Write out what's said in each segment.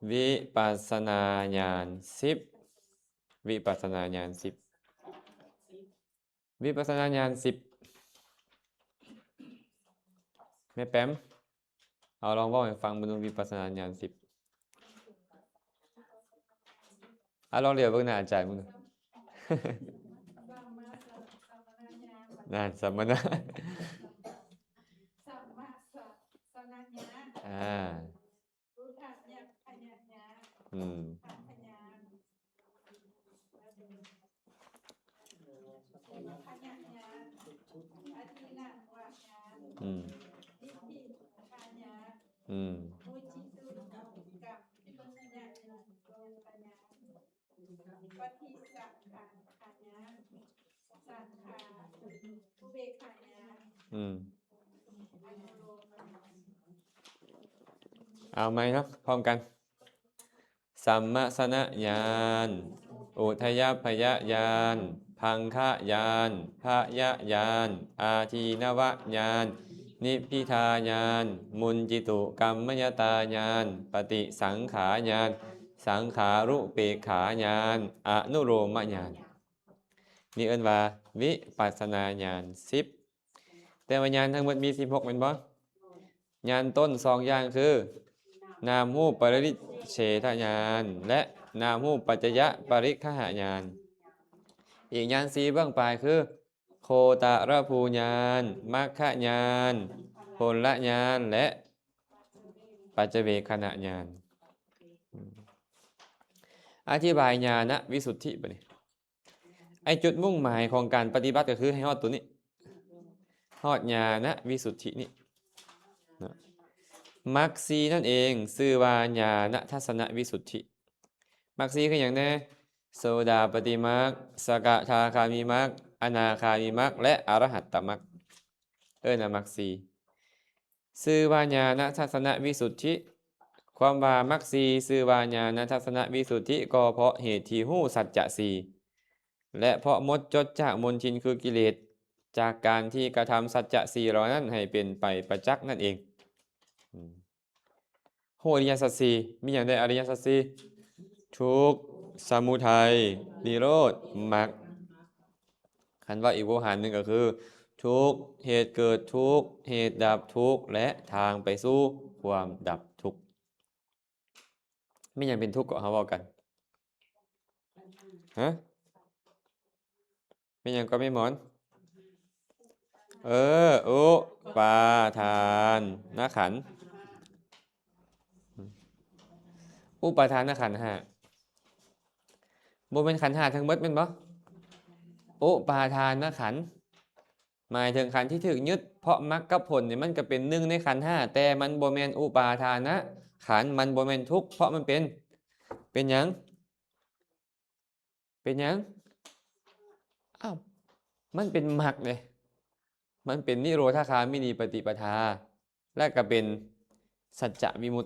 ວິປັດສະນາຍານສິບ ວິປັດສະນາຍານສິບ ວິປັດສະນາຍານສິບ ແມ່ແປມ ເອົາ ລອງເວົ້າໃຫ້ຟັງເບິ່ງດູ ວິປັດສະນາຍານສິບ ເອົາ ລອງຫຼຽວເບິ່ງໜ້າອາຈານເບິ່ງດູ ນັ້ນ ສຳມະນະ ອາ ອືມ ອືມ ອືມ ອືມ ເອົາໃໝ່ເນາະ ພ້ອມກັນ ສຳມະສະນະຍານ ອຸທະຍັບພະຍະຍານ ພັງຄະຍານ ພະຍະຍານ ອາທີນະວະຍານ ນິບພິທາຍານ ມຸນຈິຕຸກຳມະຍະຕາຍານ ປະຕິສັງຂາຍານ ສັງຂາລຸເປກຂາຍານ ອະນຸໂລມະຍານ. ນີ້ເອີ້ນວ່າວິປັດສະນາຍານສິບ ແຕ່ວ່າຍານທັງໝົດມີສິບຫົກແມ່ນບໍ່? ຍານຕົ້ນສອງຢ່າງຄື ນາມຮູບປະລິເສທະຍານ ແລະ ນາມຮູບປັດຈະຍະປະລິກຂະຫະຍານ. ອີກຍານສີ່ເບື້ອງປາຍຄື ໂຄຕະລະພູຍານ ມັກຂະຍານ ຜົນລະຍານ ແລະ ປັດຈະເວກຂະນະຍານ. ອະທິບາຍຍານະວິສຸດທິບາດນີ້. ໄອ້ຈຸດມຸ່ງໝາຍຂອງການປະຕິບັດກໍຄືໃຫ້ຮອດໂຕນີ້ ຮອດຍານະວິສຸດທິນີ້ເນາະ. ມັກສີ່ນັ້ນເອງຊື່ວ່າຍານະທັດສະນະວິສຸດທິ. ມັກສີ່ຄືຫຍັງແດ່? ໂສດາປະຕິມັກ ສະກະທາຄາມີມັກ ອະນາຄາມີມັກ ແລະ ອະລະຫັດຕະມັກ ເອີ້ນວ່າມັກສີ່. ຊື່ວ່າຍານະທັດສະນະວິສຸດທິ. ຄວາມວ່າມັກສີ່ຊື່ວ່າຍານະທັດສະນະວິສຸດທິ ກໍເພາະເຫດທີ່ຮູ້ສັດຈະສີ່ ແລະ ເພາະໝົດຈົດຈາກມົນທິນຄືກິເລດ ຈາກການທີ່ກະທຳສັດຈະສີ່ເຫຼົ່ານັ້ນໃຫ້ເປັນໄປປະຈັກນັ້ນເອງ. ອືມ ຮູ້ອະລິຍະສັດສີ່ ມີຫຍັງແດ່? ອະລິຍະສັດສີ່ ທຸກ ສະມຸໄທ ນິໂຣດ ມັກ. ຄັນເວົ້າອີກໂວຫານໜຶ່ງກໍຄື ທຸກ ເຫດເກີດທຸກ ເຫດດັບທຸກ ແລະ ທາງໄປສູ່ຄວາມດັບທຸກ. ແມ່ນຫຍັງເປັນທຸກເກາະ ເຮົາເວົ້າກັນ? ຮະ? ແມ່ນຫຍັງເກາະແມ່ໝອນ? ເອີ ອຸປາທານນະຂັນ ອຸປາທານນະຂັນຫ້າ ບໍ່ແມ່ນຂັນຫ້າທັງໝົດແມ່ນບໍ່? ອຸປາທານນະຂັນ ໝາຍເຖິງຂັນທີ່ຖືກຍຶດ ເພາະມັກກັບຜົນນີ້ມັນກໍເປັນໜຶ່ງໃນຂັນຫ້າ ແຕ່ມັນບໍ່ແມ່ນອຸປາທານະຂັນ ມັນບໍ່ແມ່ນທຸກ ເພາະມັນເປັນ ເປັນຫຍັງ? ເປັນຫຍັງ? ອ້າວ ມັນເປັນມັກເດ້ ມັນເປັນນິໂຣທະຄາມິນີປະຕິປະທາ ແລະ ກໍເປັນສັດຈະວິມຸດ.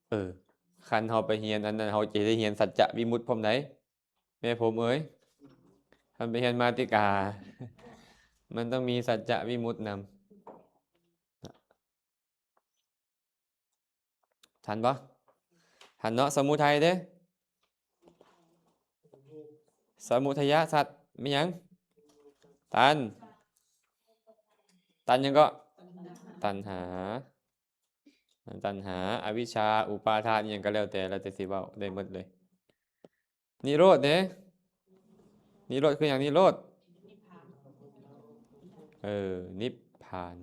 ເອີ ຄັນເຮົາໄປຮຽນອັນນັ້ນ ເຮົາຈະໄດ້ຮຽນສັດຈະວິມຸດພ້ອມໃດ ແມ່ຜົມເອີຍ. ຄັນໄປຮຽນມາຕິກາ ມັນຕ້ອງມີສັດຈະວິມຸດນຳ. ທັນບໍ່? ທັນເນາະ. ສະມຸໄທເດ້? ສະມຸໄທຍະສັດ ມີຫຍັງ? ຕັນ ຕັນຫຍັງເກາະ? ຕັນຫາ ຕັນຫາ ອະວິຊຊາ ອຸປາທານ ອີ່ຫຍັງກໍແລ້ວແຕ່ ແລ້ວແຕ່ຊິເວົ້າ ໄດ້ໝົດເລີຍ. ນິໂຣດເດ້? ນິໂຣດຄືຫຍັງ? ນິໂຣດ ເອີ ນິບພານ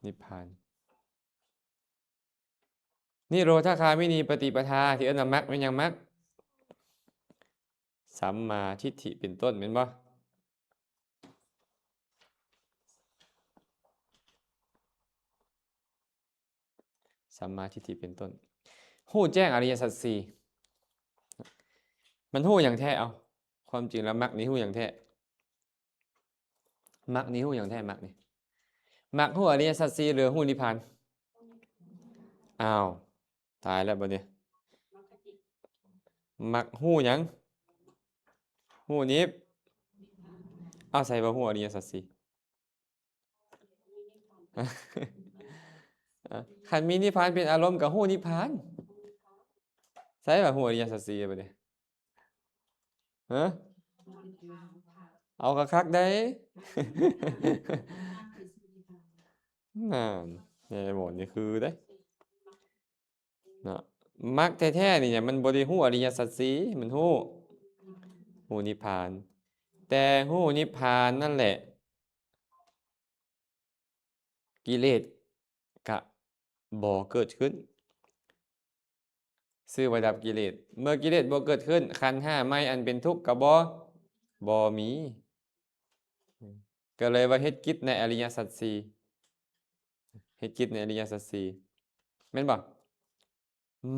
ນິບພານ. ນິໂຣທະຄາມິນີປະຕິປະທາ ທີ່ເອີ້ນວ່າມັກ ແມ່ນຫຍັງມັກ? ສຳມາທິດຖິເປັນຕົ້ນ ແມ່ນບໍ່? ສຳມາທິດຖິເປັນຕົ້ນ ຮູ້ແຈ້ງອະລິຍະສັດສີ່ ມັນຮູ້ຫຍັງແທ້? ເອົາ ຄວາມຈິງແລ້ວມັກນີ້ຮູ້ຫຍັງແທ້? ມັກນີ້ຮູ້ຫຍັງແທ້? ມັກນີ້ ມັກຮູ້ອະລິຍະສັດສີ່ ຫຼື ຮູ້ນິບພານ? ອ້າວ ຕາຍແລ້ວບັດນີ້ ມັກຮູ້ຫຍັງ? ຮູ້ນິບ ເອົາ ໃສວ່າຮູ້ອະລິຍະສັດສີ່? ເອີ ຄັນມີນິບພານເປັນອາລົມກໍຮູ້ນິບພານ. ໃສວ່າຮູ້ອະລິຍະສັດສີ່ບັດນີ້? ຮະ? ເອົາຄັກໆໄດ໋. ນັ້ນ ແນ່ບໍ່ ນີ້ຄືເດ້. ເນາະ ມັກແທ້ໆນີ້ມັນບໍ່ໄດ້ຮູ້ອະລິຍະສັດສີ່ ມັນຮູ້ ຮູ້ນິບພານ. ແຕ່ຮູ້ນິບພານນັ້ນແຫຼະ ກິເລດກະບໍ່ເກີດຂຶ້ນ ຊື່ວ່າດັບກິເລດ. ເມື່ອກິເລດບໍ່ເກີດຂຶ້ນ ຂັນຫ້າໃໝ່ອັນເປັນທຸກກະບໍ່ ບໍ່ມີ. ກໍເລີຍວ່າເຮັດກິດໃນອະລິຍະສັດສີ່ ເຮັດກິດໃນອະລິຍະສັດສີ່ ແມ່ນບໍ່?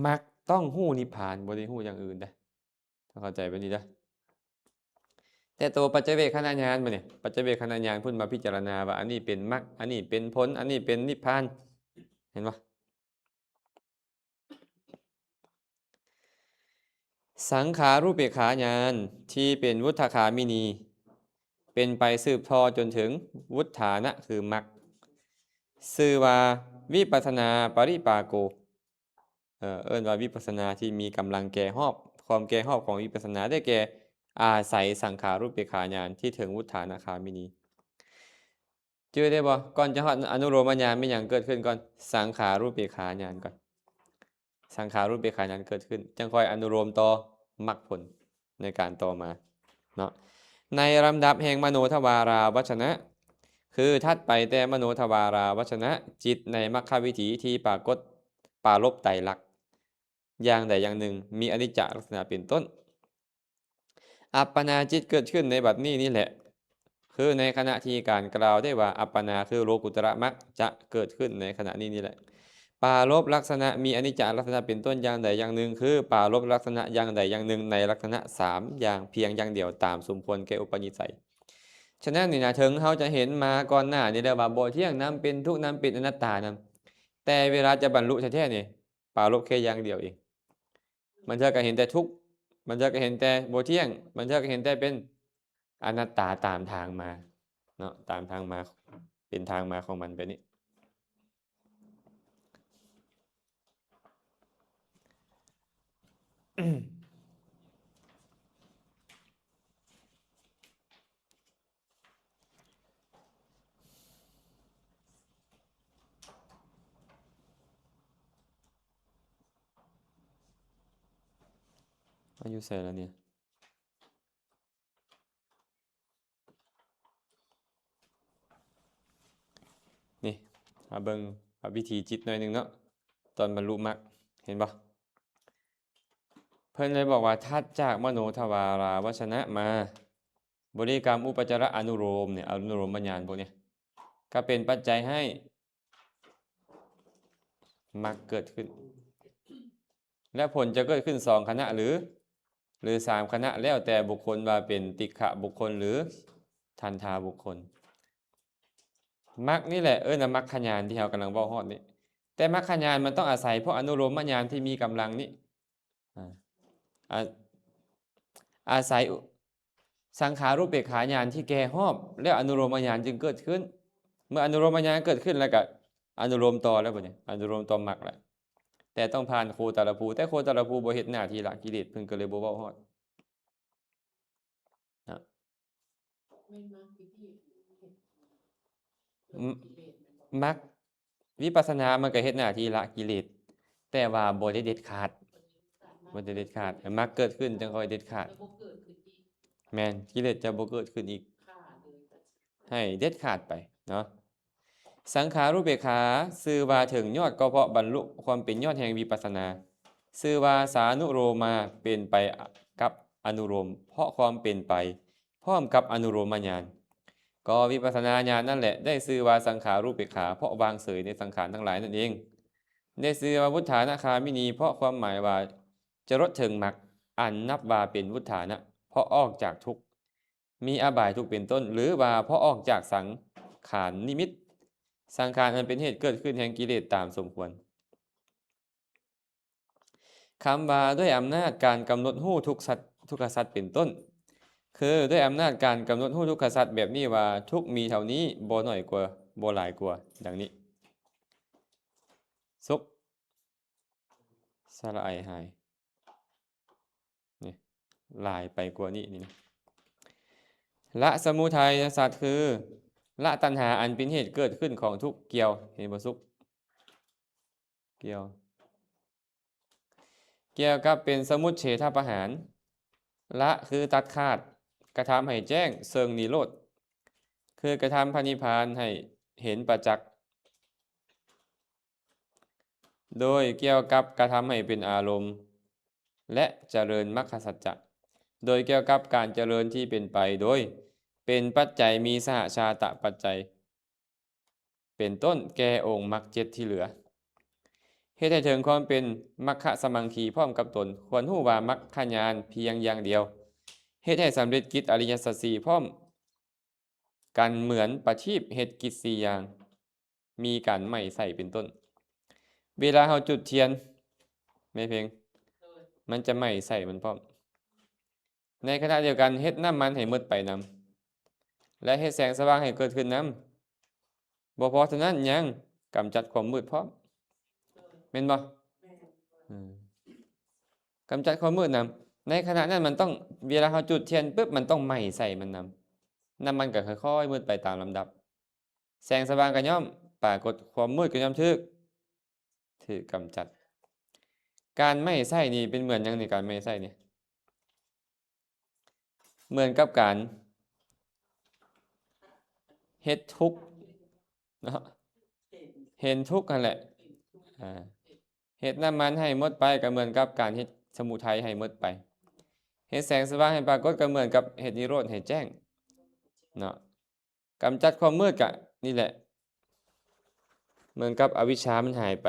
ມັກຕ້ອງຮູ້ນິບພານ ບໍ່ໄດ້ຮູ້ຢ່າງອື່ນເດ້. ຕ້ອງເຂົ້າໃຈແບບນີ້ເດີ. ແຕ່ໂຕປັດຈະເວກຂະນະຍານບັດນີ້ ປັດຈະເວກຂະນະຍານພຸ້ນມາພິຈາລະນາວ່າ ອັນນີ້ເປັນມັກ ອັນນີ້ເປັນຜົນ ອັນນີ້ເປັນນິບພານ. ເຫັນບໍ່? ສັງຂາຣູເປກຂາຍານທີ່ເປັນວຸດທະຄາມິນີ ເປັນໄປສືບຕໍ່ຈົນເຖິງວຸດຖານະ ຄືມັກ ຊື່ວ່າວິປັດສະນາປະລິປາໂກ. ເອີ ເອີ້ນວ່າວິປັດສະນາທີ່ມີກຳລັງແກ່ຮອບ. ຄວາມແກ່ຮອບຂອງວິປັດສະນາໄດ້ແກ່ອາໄສສັງຂາຣູເປກຂາຍານທີ່ເຖິງວຸດຖານະຄາມິນີ. ຈື່ໄດ້ບໍ່? ກ່ອນຈະຮອດອະນຸໂລມຍານ ມີຫຍັງເກີດຂຶ້ນກ່ອນ? ສັງຂາຣູເປກຂາຍານກ່ອນ. ສັງຂາຣູເປກຂາຍານເກີດຂຶ້ນ ຈັ່ງຄ່ອຍອະນຸໂລມຕໍ່ມັກຜົນໃນການຕໍ່ມາເນາະ. ໃນລຳດັບແຫ່ງມະໂນທວາລາວັດຊະນະ ຄືຖັດໄປແຕ່ມະໂນທວາລາວັດຊະນະ ຈິດໃນມັກຂະວິຖີທີ່ປາກົດປາລົບໄຕລັກຢ່າງໃດຢ່າງໜຶ່ງ ມີອະນິດຈະລັກສະນະເປັນຕົ້ນ. ອັບປະນາຈິດເກີດຂຶ້ນໃນບັດນີ້ນີ້ແຫຼະ ຄືໃນຂະນະທີ່ການກ່າວໄດ້ວ່າ ອັບປະນາຄືໂລກຸດຕະລະມັກຈະເກີດຂຶ້ນໃນຂະນະນີ້ນີ້ແຫຼະ. ປາລົບລັກສະນະມີອະນິດຈະລັກສະນະເປັນຕົ້ນຢ່າງໃດຢ່າງໜຶ່ງ ຄືປາລົບລັກສະນະຢ່າງໃດຢ່າງໜຶ່ງໃນລັກສະນະສາມຢ່າງພຽງຢ່າງດຽວຕາມສົມຄວນແກ່ອຸປະນິໄສ. ສະນັ້ນນີ້ນະ ເຖິງເຮົາຈະເຫັນມາກ່ອນໜ້ານີ້ແລ້ວວ່າບໍ່ທ່ຽງນຳ ເປັນທຸກນຳ ເປັນອະນັດຕານຳ ແຕ່ເວລາຈະບັນລຸແທ້ໆນີ້ ປາລົບແຄ່ຢ່າງດຽວເອງ. ບາງເທື່ອກໍເຫັນແຕ່ທຸກ ບາງເທື່ອກໍເຫັນແຕ່ບໍ່ທ່ຽງ ບາງເທື່ອກໍເຫັນແຕ່ເປັນອະນັດຕາຕາມທາງມາເນາະ ຕາມທາງມາ ເປັນທາງມາຂອງມັນແບບນີ້. ມາຢູ່ໃສລະນີ້? ນີ້ ມາເບິ່ງວິທີຈິດໜ້ອຍໜຶ່ງເນາະ ຕອນບັນລຸມັກ ເຫັນບໍ່? ເພິ່ນເລີຍບອກວ່າ ຖັດຈາກມະໂນທະວາລາວັດຊະນະມາ ບໍລິກຳອຸປະຈາລະອະນຸໂລມນີ້ ອະນຸໂລມຍານພວກນີ້ ກໍເປັນປັດໄຈໃຫ້ມັກເກີດຂຶ້ນ ແລະ ຜົນຈະເກີດຂຶ້ນສອງຂະນະ ຫຼື ຫຼື ສາມຂະນະ ແລ້ວແຕ່ບຸກຄົນວ່າເປັນຕິກຂະບຸກຄົນ ຫຼື ທັນທາບຸກຄົນ. ມັກນີ້ແຫຼະເອີ້ນວ່າມັກຂະຍານທີ່ເຮົາກຳລັງເວົ້າຮອດນີ້ ແຕ່ມັກຂະຍານມັນຕ້ອງອາໄສພວກອະນຸໂລມຍານທີ່ມີກຳລັງນີ້ ອາ ອາ ອາໄສ ສັງຂາຣູເປກຂາຍານທີ່ແກ່ຮອບ ແລ້ວອະນຸໂລມຍານຈຶ່ງເກີດຂຶ້ນ. ເມື່ອອະນຸໂລມຍານເກີດຂຶ້ນແລ້ວກໍອະນຸໂລມຕໍ່ແລ້ວບັດນີ້ ອະນຸໂລມຕໍ່ມັກແລ້ວ ແຕ່ຕ້ອງຜ່ານໂຄຕະລະພູ ແຕ່ໂຄຕະລະພູບໍ່ເຮັດໜ້າທີ່ລະກິເລດ ເພິ່ນກໍເລີຍບໍ່ເວົ້າຮອດນະ. ມັກ ວິປັດສະນາມັນກໍເຮັດໜ້າທີ່ລະກິເລດ ແຕ່ວ່າບໍ່ໄດ້ເດັດຂາດ ບໍ່ໄດ້ເດັດຂາດ ໃຫ້ມັກເກີດຂຶ້ນຈັ່ງຄ່ອຍເດັດຂາດ. ແມ່ນ ກິເລດຈະບໍ່ເກີດຂຶ້ນອີກ ໃຫ້ເດັດຂາດໄປເນາະ. ສັງຂາຣູເປກຂາ ຊື່ວ່າເຖິງຍອດກໍເພາະບັນລຸຄວາມເປັນຍອດແຫ່ງວິປັດສະນາ ຊື່ວ່າສານຸໂລມາ ເປັນໄປກັບອະນຸໂລມ ເພາະຄວາມເປັນໄປ ພ້ອມກັບອະນຸໂລມຍານ ກໍວິປັດສະນາຍານນັ້ນແຫຼະ ໄດ້ຊື່ວ່າສັງຂາຣູເປກຂາ ເພາະວາງເສີຍໃນສັງຂານທັງຫຼາຍນັ້ນເອງ. ໄດ້ຊື່ວ່າວຸດຖານະຄາມິນີ ເພາະຄວາມໝາຍວ່າຈະລົດເຖິງມັກ ອັນນັບວ່າເປັນວຸດຖານະ ເພາະອອກຈາກທຸກ ມີອະບາຍທຸກເປັນຕົ້ນ ຫຼືວ່າເພາະອອກຈາກສັງຂານນິມິດ ສັງຂານອັນເປັນເຫດເກີດຂຶ້ນແຫ່ງກິເລດຕາມສົມຄວນ. ຄຳວ່າດ້ວຍອຳນາດການກຳນົດຮູ້ທຸກສັດ ທຸກຂະສັດເປັນຕົ້ນ ຄືດ້ວຍອຳນາດການກຳນົດຮູ້ທຸກຂະສັດແບບນີ້ວ່າ ທຸກມີເທົ່ານີ້ ບໍ່ໜ້ອຍກວ່າ ບໍ່ຫຼາຍກວ່າ ດັ່ງນີ້. ສຸກ ສະຫຼະໄອຫາຍ ນີ້ ຫຼາຍໄປກວ່ານີ້ນີ້ນະ. ລະສະມຸໄທຍະສັດຄື ລະຕັນຫາອັນເປັນເຫດເກີດຂຶ້ນຂອງທຸກ ກ່ຽວ ເຫັນບໍ່ສຸກ? ກ່ຽວ ກ່ຽວກັບເປັນສະມຸດເສທະປະຫານ. ລະຄືຕັດຂາດ ກະທຳໃຫ້ແຈ້ງເຊິ່ງນິໂຣດ ຄືກະທຳພະນິບພານໃຫ້ເຫັນປະຈັກ ໂດຍກ່ຽວກັບກະທຳໃຫ້ເປັນອາລົມ ແລະ ຈະເລີນມັກຄະສັດຈະ ໂດຍກ່ຽວກັບການຈະເລີນທີ່ເປັນໄປໂດຍເປັນປັດໄຈ ມີສະຫະຊາຕະປັດໄຈ ເປັນຕົ້ນ ແກ່ອົງມັກເຈັດທີ່ເຫຼືອ ເຮັດໃຫ້ເຖິງຄວາມເປັນມັກຄະສະມັງຄີພ້ອມກັບຕົນ ຄວນຮູ້ວ່າມັກຄະຍານພຽງຢ່າງດຽວ ເຮັດໃຫ້ສຳເລັດກິດອະລິຍະສັດສີ່ພ້ອມກັນເໝືອນປະທີບເຮັດກິດສີ່ຢ່າງ ມີການໄໝ້ໃສ່ເປັນຕົ້ນ. ເວລາເຮົາຈຸດທຽນ ແມ່ເພັງ ມັນຈະໄໝ້ໃສ່ມັນພ້ອມ. ໃນຂະນະດຽວກັນເຮັດນ້ຳມັນໃຫ້ໝົດໄປນຳ ແລະ ເຮັດແສງສະຫວ່າງໃຫ້ເກີດຂຶ້ນນຳ. ບໍ່ພໍເທົ່ານັ້ນຍັງກຳຈັດຄວາມມືດພ້ອມ ແມ່ນບໍ່? ເອີ ກຳຈັດຄວາມມືດນຳ. ໃນຂະນະນັ້ນມັນຕ້ອງ ເວລາເຮົາຈຸດທຽນປຶບ ມັນຕ້ອງໄໝ້ໃສ່ມັນນຳ. ນ້ຳມັນກໍຄ່ອຍໆມືດໄປຕາມລຳດັບ. ແສງສະຫວ່າງກໍຍ່ອມປາກົດ, ຄວາມມືດກໍຍ່ອມຖືກ ຖືກກຳຈັດ. ການໄໝ້ໃສ່ນີ້ເປັນເໝືອນຫຍັງນີ້? ການໄໝ້ໃສ່ນີ້ເໝືອນກັບການເຮັດທຸກເນາະ, ເຫັນທຸກຫັ້ນແຫຼະ. ອາ ເຮັດນ້ຳມັນໃຫ້ໝົດໄປ ກໍເໝືອນກັບການເຮັດສະມຸໄທໃຫ້ໝົດໄປ. ເຮັດແສງສະຫວ່າງໃຫ້ປາກົດ ກໍເໝືອນກັບເຮັດນິໂຣດໃຫ້ແຈ້ງເນາະ. ກຳຈັດຄວາມມືດກະນີ້ແຫຼະ ເໝືອນກັບອະວິຊຊາມັນຫາຍໄປ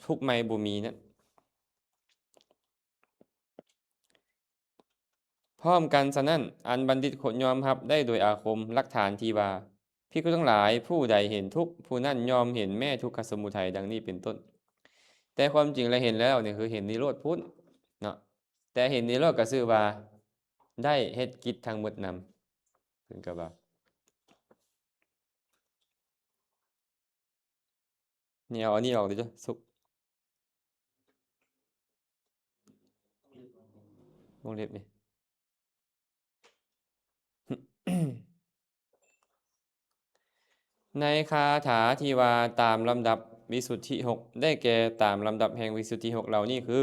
ທຸກໃໝ່ບໍ່ມີນັ້ນ. ພ້ອມກັນສະນັ້ນ ອັນບັນດິດຄົນຍອມຮັບໄດ້ໂດຍອາຄົມ ຫຼັກຖານທີ່ວ່າ ພິກຂຸທັງຫຼາຍ ຜູ້ໃດເຫັນທຸກ ຜູ້ນັ້ນຍ່ອມເຫັນແມ້ທຸກຂະສະມຸໄທ ດັ່ງນີ້ເປັນຕົ້ນ. ແຕ່ຄວາມຈິງແລ້ວເຫັນແລ້ວນີ້ຄືເຫັນນິໂຣດພຸ້ນເນາະ, ແຕ່ເຫັນນິໂຣດກໍຊື່ວ່າໄດ້ເຮັດກິດທັງໝົດນຳ. ເພິ່ນກໍວ່າ ນີ້ ເອົາອັນນີ້ອອກເດີ ສຸກ ວົງເລັບນີ້. ໃນຄາຖາທີ່ວ່າຕາມລຳດັບວິສຸດທິຫົກ ໄດ້ແກ່ຕາມລຳດັບແຫ່ງວິສຸດທິຫົກເຫຼົ່ານີ້ຄື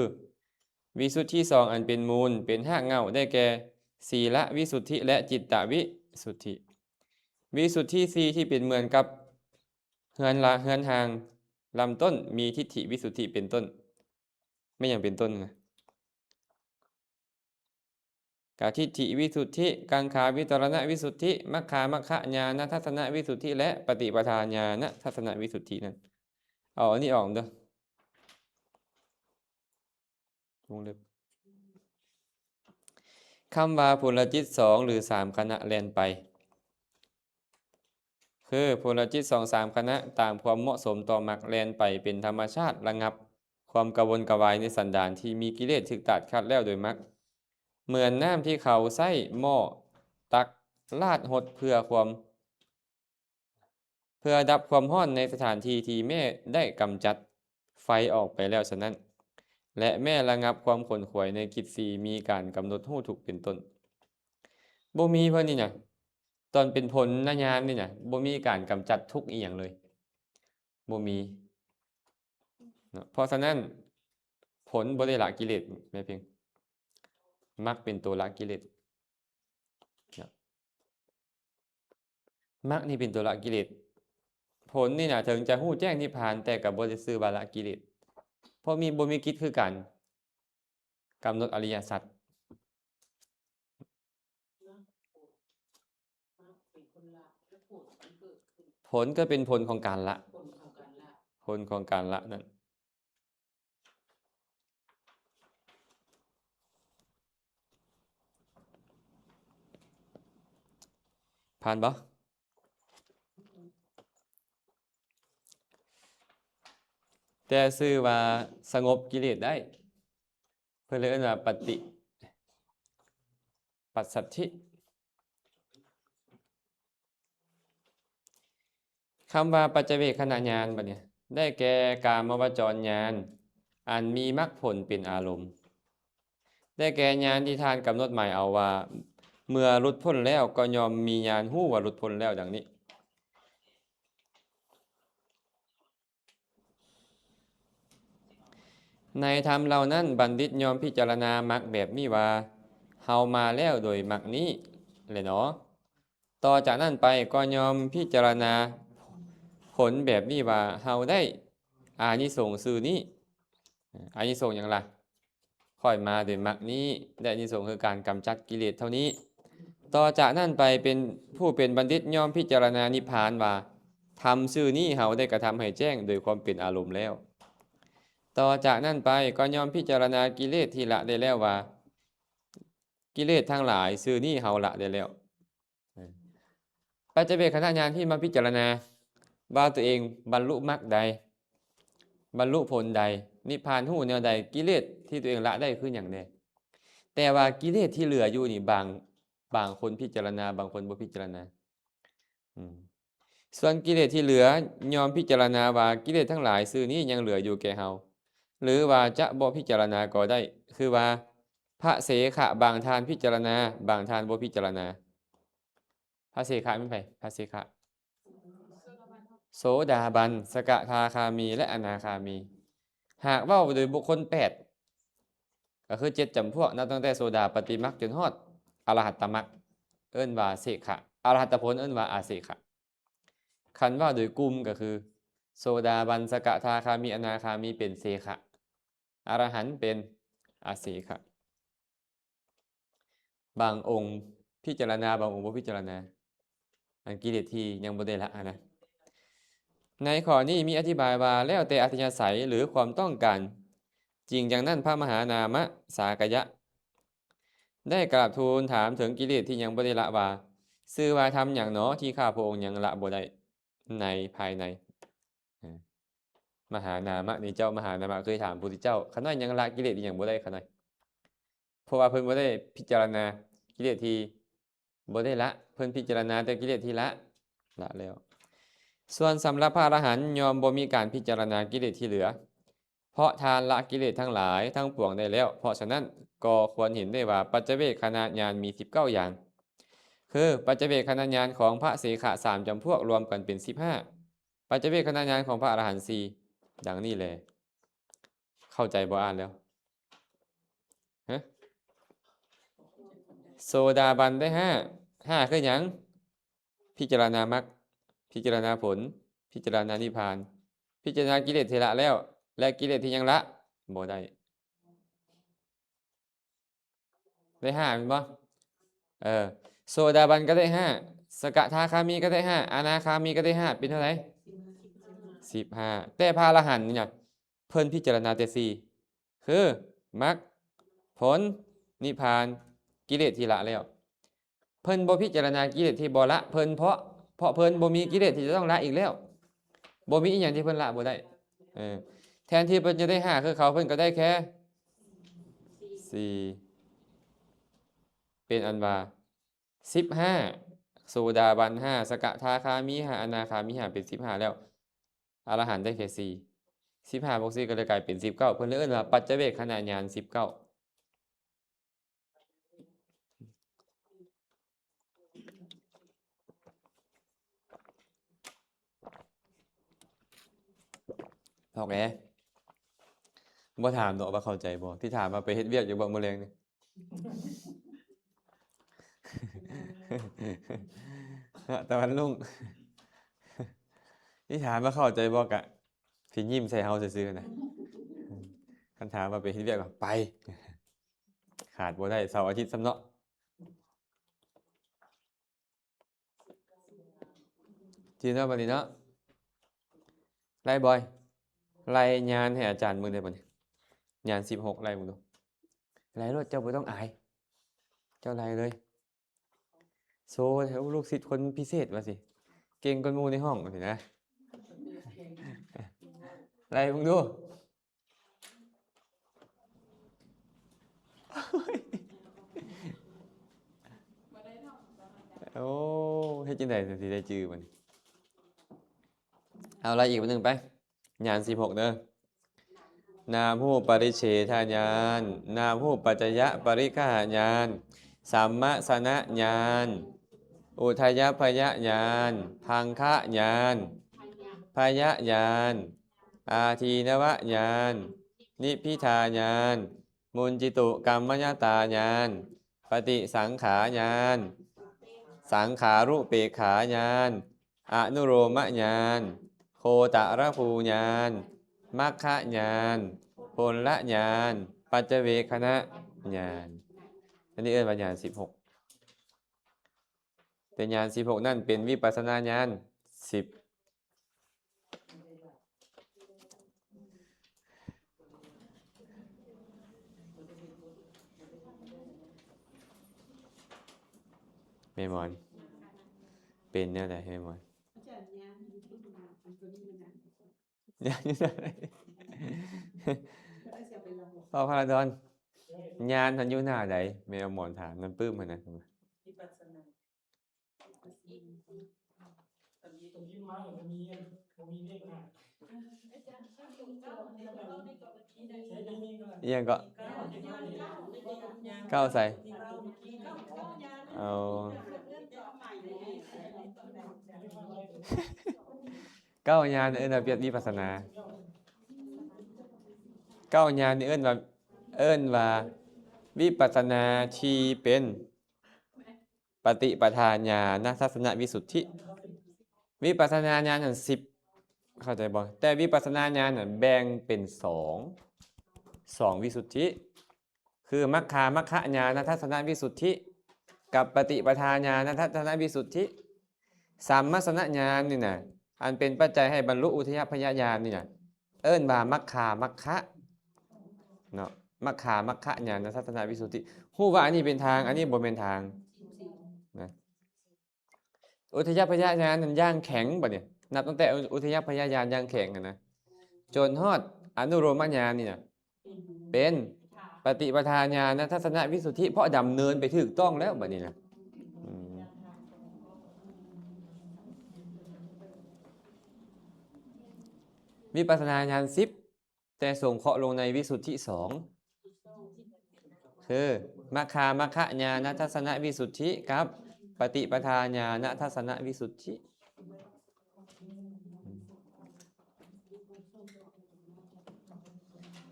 ວິສຸດທິສອງ ອັນເປັນມູນ ເປັນຮາກເຫງົ້າ ໄດ້ແກ່ ສີລະວິສຸດທິ ແລະ ຈິດຕະວິສຸດທິ. ວິສຸດທິສີ່ ທີ່ເປັນເໝືອນກັບເຮືອນລະ ເຮືອນຮ່າງລຳຕົ້ນ ມີທິດຖິວິສຸດທິເປັນຕົ້ນ. ແມ່ນຫຍັງເປັນຕົ້ນນະ? ກະທິດຖິວິສຸດທິ, ກັງຂາວິຕະລະນະວິສຸດທິ, ມັກຂາມັກຂະຍານະທັດສະນະວິສຸດທິ ແລະ ປະຕິປະທາຍານະທັດສະນະວິສຸດທິນັ້ນ. ເອົາອັນນີ້ອອກເດີ. ວົງເລັບ ຄຳວ່າພົນລະຈິດສອງ ຫຼື ສາມຄະນະແລ່ນໄປ ຄືພົນລະຈິດສອງສາມຄະນະ ຕາມຄວາມເໝາະສົມຕໍ່ມັກແລ່ນໄປເປັນທຳມະຊາດ ລະງັບຄວາມກະວົນກະວາຍໃນສັນດານທີ່ມີກິເລດຖືກຕັດຂາດແລ້ວໂດຍມັກ ເໝືອນນ້ຳທີ່ເຂົາໃຊ້ໝໍ້ຕັກລາດຫົດເພື່ອຄວາມ ເພື່ອດັບຄວາມຮ້ອນໃນສະຖານທີ່ທີ່ແມ່ໄດ້ກຳຈັດໄຟອອກໄປແລ້ວສະນັ້ນ ແລະ ແມ່ລະງັບຄວາມຂົນຂວາຍໃນກິດສີ່ມີການກຳນົດຮູ້ທຸກເປັນຕົ້ນ. ບໍ່ມີເພິ່ນນີ້ນະ ຕອນເປັນພົນນະຍານນີ້ນະ ບໍ່ມີການກຳຈັດທຸກອີ່ຫຍັງເລີຍ ບໍ່ມີເນາະ. ເພາະສະນັ້ນ ຜົນບໍ່ໄດ້ລະກິເລດ ແມ່ເພັງ ມັກເປັນໂຕລະກິເລດເນາະ. ມັກນີ້ເປັນຕົວລະກິເລດ. ຜົນນີ້ນະ ເຖິງຈະຮູ້ແຈ້ງນິບພານ ແຕ່ກໍບໍ່ໄດ້ຊື່ວ່າລະກິເລດ ເພາະມີ ບໍ່ມີກິດຄືການກຳນົດອະລິຍະສັດ. ຜົນກໍເປັນຜົນຂອງການລະ ຜົນຂອງການລະນັ້ນ. ຜ່ານບໍ່? ແຕ່ຊື່ວ່າສະຫງົບກິເລດໄດ້ ເພິ່ນເລີຍເອີ້ນວ່າປະຕິປັດສັດທິ. ຄຳວ່າປັດຈະເວກຂະນະຍານ ບັດນີ້ ໄດ້ແກ່ກາມະວະຈອນຍານ ອັນມີມັກຜົນເປັນອາລົມ ໄດ້ແກ່ຍານທີ່ທ່ານກຳນົດໝາຍເອົາວ່າ ເມື່ອຫຼຸດພົ້ນແລ້ວກໍຍ່ອມມີຍານຮູ້ວ່າຫຼຸດພົ້ນແລ້ວ ດັ່ງນີ້. ໃນທຳເຫຼົ່ານັ້ນ ບັນດິດຍ່ອມພິຈາລະນາມັກແບບນີ້ວ່າ ເຮົາມາແລ້ວໂດຍມັກນີ້ແຫຼະໜໍ. ຕໍ່ຈາກນັ້ນໄປກໍຍ່ອມພິຈາລະນາຜົນແບບນີ້ວ່າ ເຮົາໄດ້ອານິສົງຊື່ນີ້. ອານິສົງຫຍັງລະ? ຂ້ອຍມາໂດຍມັກນີ້ ໄດ້ອານິສົງຄືການກຳຈັດກິເລດເທົ່ານີ້. ຕໍ່ຈາກນັ້ນໄປເປັນ ຜູ້ເປັນບັນດິດຍ່ອມພິຈາລະນານິບພານວ່າ ທຳຊື່ນີ້ເຮົາໄດ້ກະທຳໃຫ້ແຈ້ງໂດຍຄວາມເປັນອາລົມແລ້ວ. ຕໍ່ຈາກນັ້ນໄປກໍຍ່ອມພິຈາລະນາກິເລດທີ່ລະໄດ້ແລ້ວວ່າ ກິເລດທັງຫຼາຍຊື່ນີ້ເຮົາລະໄດ້ແລ້ວ. ປັດຈະເວກຂະນະຍານທີ່ມາພິຈາລະນາວ່າຕົວເອງບັນລຸມັກໃດ, ບັນລຸຜົນໃດ, ນິບພານຮູ້ແນວໃດ, ກິເລດທີ່ຕົວເອງລະໄດ້ຄືຫຍັງແດ່? ແຕ່ວ່າກິເລດທີ່ເຫຼືອຢູ່ນີ້ ບາງ ບາງຄົນພິຈາລະນາ, ບາງຄົນບໍ່ພິຈາລະນາ. ອືມ ສ່ວນກິເລດທີ່ເຫຼືອ ຍ່ອມພິຈາລະນາວ່າ ກິເລດທັງຫຼາຍຊື່ນີ້ຍັງເຫຼືອຢູ່ແກ່ເຮົາ ຫຼືວ່າຈະບໍ່ພິຈາລະນາກໍໄດ້ ຄືວ່າ ພະເສຂະບາງທ່ານພິຈາລະນາ, ບາງທ່ານບໍ່ພິຈາລະນາ. ພະເສຂະແມ່ນໃຜ? ພະເສຂະ ໂສດາບັນ, ສະກະທາຄາມີ ແລະ ອະນາຄາມີ. ຫາກເວົ້າໂດຍບຸກຄົນແປດ ກໍຄືເຈັດຈຳພວກ ນັບຕັ້ງແຕ່ໂສດາປັດຕິມັກຈົນຮອດອະລະຫັດຕະມັກ ເອີ້ນວ່າເສຂະ, ອະລະຫັດຕະຜົນເອີ້ນວ່າອາເສຂະ. ຄັນເວົ້າໂດຍກຸ່ມກໍຄື ໂສດາບັນ, ສະກະທາຄາມີ, ອະນາຄາມີເປັນເສຂະ, ອະລະຫັນເປັນອາເສຂະ. ບາງອົງພິຈາລະນາ, ບາງອົງບໍ່ພິຈາລະນາ ອັນກິເລດທີ່ຍັງບໍ່ໄດ້ລະຫັ້ນນະ. ໃນຂໍ້ນີ້ມີອະທິບາຍວ່າ ແລ້ວແຕ່ອັດທະຍາໄສ ຫຼື ຄວາມຕ້ອງການ. ຈິງຈັ່ງນັ້ນ ພະມະຫານາມະສາກະຍະ ໄດ້ກາບທູນຖາມເຖິງກິເລດທີ່ຍັງບໍ່ໄດ້ລະວ່າ ຊື່ວ່າທຳຫຍັງໜໍທີ່ຂ້າພະອົງຍັງລະບໍ່ໄດ້ໃນພາຍໃນ? ມະຫານາມະນີ້ ເຈົ້າມະຫານາມະເຄີຍຖາມພຸດທະເຈົ້າ ຂ້ານ້ອຍຍັງລະກິເລດອີ່ຫຍັງບໍ່ໄດ້ ຂ້ານ້ອຍ? ເພາະວ່າເພິ່ນບໍ່ໄດ້ພິຈາລະນາກິເລດທີ່ບໍ່ໄດ້ລະ, ເພິ່ນພິຈາລະນາແຕ່ກິເລດທີ່ລະ ລະແລ້ວ. ສ່ວນສຳລັບພະອະລະຫັນ ຍ່ອມບໍ່ມີການພິຈາລະນາກິເລດທີ່ເຫຼືອ ເພາະທ່ານລະກິເລດທັງຫຼາຍທັງປວງໄດ້ແລ້ວ. ເພາະສະນັ້ນ ກໍຄວນເຫັນໄດ້ວ່າ ປັດຈະເວກຂະນະຍານມີສິບເກົ້າຢ່າງ ຄື ປັດຈະເວກຂະນະຍານຂອງພະເສຂະສາມຈຳພວກ ລວມກັນເປັນສິບຫ້າ, ປັດຈະເວກຂະນະຍານຂອງພະອະລະຫັນສີ່ ດັ່ງນີ້ແລ. ເຂົ້າໃຈບໍ່? ອ່ານແລ້ວ ຮະ? ໂສດາບັນໄດ້ຫ້າ, ຫ້າຄືຫຍັງ? ພິຈາລະນາມັກ, ພິຈາລະນາຜົນ, ພິຈາລະນານິບພານ, ພິຈາລະນາກິເລດທີ່ລະແລ້ວ ແລະ ກິເລດທີ່ຍັງລະບໍ່ໄດ້. ໄດ້ຫ້າແມ່ນບໍ່? ເອີ ໂສດາບັນກໍໄດ້ຫ້າ, ສະກະທາຄາມີກໍໄດ້ຫ້າ, ອະນາຄາມີກໍໄດ້ຫ້າ ເປັນເທົ່າໃດ? ສິບຫ້າ. ແຕ່ພະອະລະຫັນນີ້ນະ ເພິ່ນພິຈາລະນາແຕ່ສີ່ ຄື ມັກ, ຜົນ, ນິບພານ, ກິເລດທີ່ລະແລ້ວ. ເພິ່ນບໍ່ພິຈາລະນາກິເລດທີ່ບໍ່ລະ ເພິ່ນ ເພາະ ເພາະເພິ່ນບໍ່ມີກິເລດທີ່ຈະຕ້ອງລະອີກແລ້ວ. ບໍ່ມີອີ່ຫຍັງທີ່ເພິ່ນລະບໍ່ໄດ້. ເອີ ແທນທີ່ເພິ່ນຈະໄດ້ຫ້າຄືເຂົາ ເພິ່ນກໍໄດ້ແຄ່ສີ່ ເປັນອັນວ່າສິບຫ້າ. ໂສດາບັນຫ້າ, ສະກະທາຄາມີຫ້າ, ອະນາຄາມີຫ້າ ເປັນສິບຫ້າແລ້ວ. ອະລະຫັນໄດ້ແຄ່ສີ່. ສິບຫ້າບວກສີ່ກໍເລີຍກາຍເປັນສິບເກົ້າ. ເພິ່ນເລີຍເອີ້ນວ່າປັດຈະເວກຂະນະຍານສິບເກົ້າ. ອອກແອ ບໍ່ຖາມດອກວ່າເຂົ້າໃຈບໍ່, ທີ່ຖາມວ່າໄປເຮັດວຽກຢູ່ບໍ່ມື້ແລງນີ້? ຕາວັນລຸງ ທີ່ຖາມວ່າເຂົ້າໃຈບໍ່ ກະຊິຍິ້ມໃສ່ເຮົາຊື່ໆນະ. ຄັນຖາມວ່າໄປເຮັດວຽກ ກະໄປ. ຂາດບໍ່ໄດ້ເສົາອາທິດຊ້ຳເນາະ. ຈີນເນາະ ບັດນີ້ເນາະ. ໄລ່ບໍ່? ໄລ່ຍານໃຫ້ອາຈານເບິ່ງໄດ້ບໍ່ນີ້? ຍານສິບຫົກ ໄລ່ເບິ່ງດູ. ໄລ່ໂລດ ເຈົ້າບໍ່ຕ້ອງອາຍ. ເຈົ້າໄລ່ເລີຍ. ໂຊໃຫ້ລູກສິດຄົນພິເສດວ່າຊິ. ເກັ່ງກວ່າໝູ່ໃນຫ້ອງວ່າຊິນະ. ໄລ່ເບິ່ງດູ. ໂອ້ ເຮັດຈັ່ງໃດຈັ່ງຊິໄດ້ຈື່ບັດນີ້? ເອົາ ໄລ່ອີກບັດໜຶ່ງໄປ. ຍານສິບຫົກເດີ. ນາມຮູບປະລິເສດຍານ, ນາມຮູບປັດຈະຍະປະລິກະຫະຍານ, ສຳມະສະນະຍານ, ອຸທະຍະພະຍະຍານ, ພັງຄະຍານ, ພະຍະຍານ, ອາທີນະວະຍານ, ນິພິທາຍານ, ມຸນຈິຕຸກຳມະຍະຕາຍານ, ປະຕິສັງຂາຍານ, ສັງຂາລຸເປກຂາຍານ, ອະນຸໂລມະຍານ, ໂຄຕະລະພູຍານ, ມັກຂະຍານ, ຜົນລະຍານ, ປັດຈະເວກຂະນະຍານ. ອັນນີ້ເອີ້ນວ່າຍານສິບຫົກ. ແຕ່ຍານສິບຫົກນັ້ນເປັນວິປັດສະນາຍານສິບ. ແມ່ໝອນ ເປັນແນວໃດແມ່ໝອນ? ຍານຢູ່ໃສ? ພໍ່ພະລາດອນ ຍານຫັ້ນຢູ່ໜ້າໃດ? ແມ່ໝອນຖາມນຳປຶ້ມຫັ້ນນະ. ອີ່ຫຍັງເກາະ? ເກົ້າໃສ? ເອົາ ເກົ້າຍານເອີ້ນວ່າວິປັດສະນາ. ເກົ້າຍານນີ້ເອີ້ນວ່າ ເອີ້ນວ່າວິປັດສະນາທີ່ເປັນ ປະຕິປະທານຍານະທັດສະນະວິສຸດທິ. ວິປັດສະນາຍານນັ້ນສິບ ເຂົ້າໃຈບໍ່? ແຕ່ວິປັດສະນາຍານນັ້ນແບ່ງເປັນສອງ ສອງວິສຸດທິ ຄື ມັກຄາມັກຄະຍານະທັດສະນະວິສຸດທິ ກັບ ປະຕິປະທາຍານະທັດສະນະວິສຸດທິ. ສຳມະສະນະຍານນີ້ນະ ອັນເປັນປັດໄຈໃຫ້ບັນລຸອຸທະຍະພະຍະຍານນີ້ນະ ເອີ້ນວ່າມັກຄາມັກຄະເນາະ ມັກຄາມັກຄະຍານະທັດສະນະວິສຸດທິ. ຮູ້ວ່າອັນນີ້ເປັນທາງ ອັນນີ້ບໍ່ແມ່ນທາງນະ. ອຸທະຍະພະຍະຍານນັ້ນຢ່າງແຂງ ບັດນີ້ ນັບຕັ້ງແຕ່ອຸທະຍະພະຍະຍານຢ່າງແຂງຫັ້ນນະ ຈົນຮອດອະນຸໂລມະຍານນີ້ນະ ເປັນປະຕິປະທາຍານະທັດສະນະວິສຸດທິ ເພາະດຳເນີນໄປຖືກຕ້ອງແລ້ວ ບັດນີ້ນະ. ອືມ ວິປັດສະນາຍານສິບ ແຕ່ສົງເຄາະລົງໃນວິສຸດທິສອງ ຄື ມັກຄາມັກຄະຍານະທັດສະນະວິສຸດທິ ກັບ ປະຕິປະທາຍານະທັດສະນະວິສຸດທິ.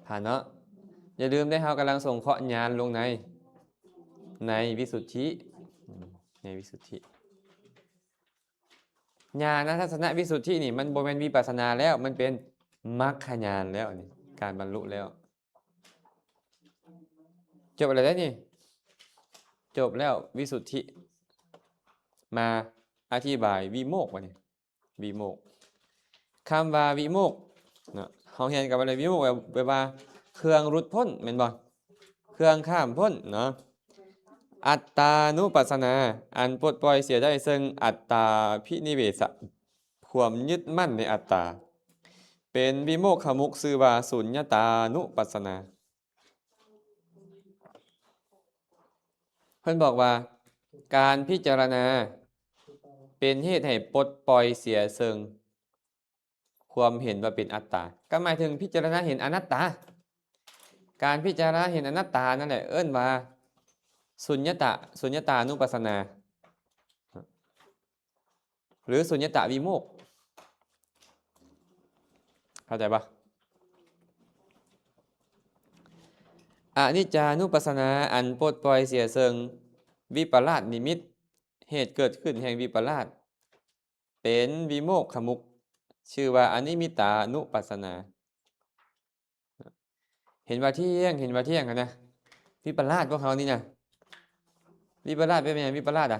ຜ່ານເນາະ. ຢ່າລືມເດ້ ເຮົາກຳລັງສົງເຄາະຍານລົງໃນ ໃນວິສຸດທິ ໃນວິສຸດທິ. ຍານະທັດສະນະວິສຸດທິນີ້ ມັນບໍ່ແມ່ນວິປັດສະນາແລ້ວ ມັນເປັນມັກຂະຍານແລ້ວ ອັນນີ້ ການບັນລຸແລ້ວ. ຈົບແລ້ວເດ້ນີ້ ຈົບແລ້ວວິສຸດທິ. ມາອະທິບາຍວິໂມກ ບັດນີ້ ວິໂມກ. ຄຳວ່າວິໂມກເນາະ ເຮົາຮຽນກັນມາແລ້ວ ວິໂມກແປວ່າເຄື່ອງຫຼຸດພົ້ນ ແມ່ນບໍ່? ເຄື່ອງຂ້າມພົ້ນເນາະ. ອັດຕານຸປັດສະນາ ອັນປົດປ່ອຍເສຍໄດ້ເຊິ່ງອັດຕາພິນິເວສະ ຄວາມຍຶດໝັ້ນໃນອັດຕາ ເປັນວິໂມກຂະມຸກ ຊື່ວ່າສຸນຍະຕານຸປັດສະນາ. ເພິ່ນບອກວ່າ ການພິຈາລະນາເປັນເຫດໃຫ້ປົດປ່ອຍເສຍເຊິ່ງຄວາມເຫັນວ່າເປັນອັດຕາ ກໍໝາຍເຖິງພິຈາລະນາເຫັນອະນັດຕາ. ການພິຈາລະນາເຫັນອະນັດຕານັ້ນແຫຼະ ເອີ້ນວ່າສຸນຍະຕະ ສຸນຍະຕານຸປັດສະນາ ຫຼື ສຸນຍະຕະວິໂມກ. ເຂົ້າໃຈບໍ່? ອະນິດຈານຸປັດສະນາ ອັນປົດປ່ອຍເສຍເຊິ່ງວິປະລາດນິມິດ ເຫດເກີດຂຶ້ນແຫ່ງວິປະລາດ ເປັນວິໂມກຂະມຸກ ຊື່ວ່າອະນິມິດຕານຸປັດສະນາ. ເຫັນວ່າທ່ຽງ ເຫັນວ່າທ່ຽງຫັ້ນນະ ວິປະລາດພວກເຮົານີ້ນະ. ວິປະລາດເປັນຫຍັງ? ວິປະລາດອະ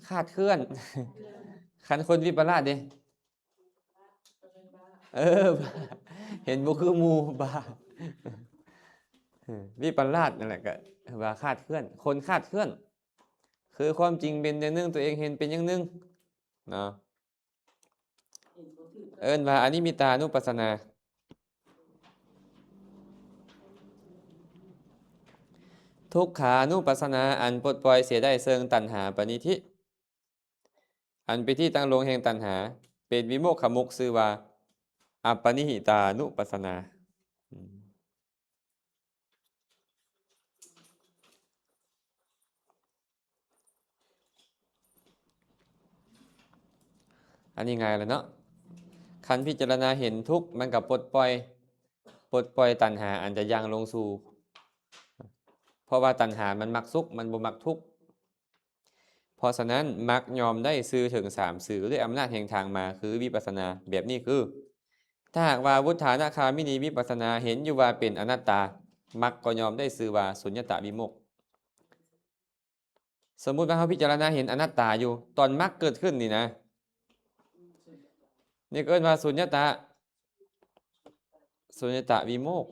ຄາດເຄື່ອນ. ຄັນຄົນວິປະລາດເດ້? ເອີ ເຫັນບໍ່ຄືໝູ່ ບ້າ. ເອີ ວິປະລາດນັ້ນແຫຼະ ກໍວ່າຄາດເຄື່ອນ ຄົນຄາດເຄື່ອນ ຄືຄວາມຈິງເປັນຢ່າງໜຶ່ງ ຕົວເອງເຫັນເປັນຢ່າງໜຶ່ງເນາະ. ເອີ້ນວ່າອະນິມິດຕານຸປັດສະນາ. ທຸກຂານຸປັດສະນາ ອັນປົດປ່ອຍເສຍໄດ້ເຊິ່ງຕັນຫາປະນິທິ ອັນເປັນທີ່ຕັ້ງລົງແຫ່ງຕັນຫາ ປັນວິໂມກຂະມຸກ ຊື່ວ່າອັບປະນິຫິຕານຸປັດສະນາ. ອັນນີ້ງ່າຍແລ້ວເນາະ. ຄັນພິຈາລະນາເຫັນທຸກ ມັນກໍປົດປ່ອຍ ປົດປ່ອຍຕັນຫາອັນຈະຍ່າງລົງສູ່ ເພາະວ່າຕັນຫາມັນມັກສຸກ ມັນບໍ່ມັກທຸກ. ເພາະສະນັ້ນ ມັກຍ່ອມໄດ້ຊື່ເຖິງສາມຊື່ ດ້ວຍອຳນາດແຫ່ງທາງມາ ຄືວິປັດສະນາ ແບບນີ້ຄື ຖ້າຫາກວ່າວຸດທານະຄາມິນີວິປັດສະນາເຫັນຢູ່ວ່າເປັນອະນັດຕາ ມັກກໍຍ່ອມໄດ້ຊື່ວ່າສຸນຍະຕະວິໂມກ. ສົມມຸດວ່າເຮົາພິຈາລະນາເຫັນອະນັດຕາຢູ່ ຕອນມັກເກີດຂຶ້ນນີ້ນະ ນີ້ກໍເອີ້ນວ່າສຸນຍະຕະ ສຸນຍະຕະວິໂມກ.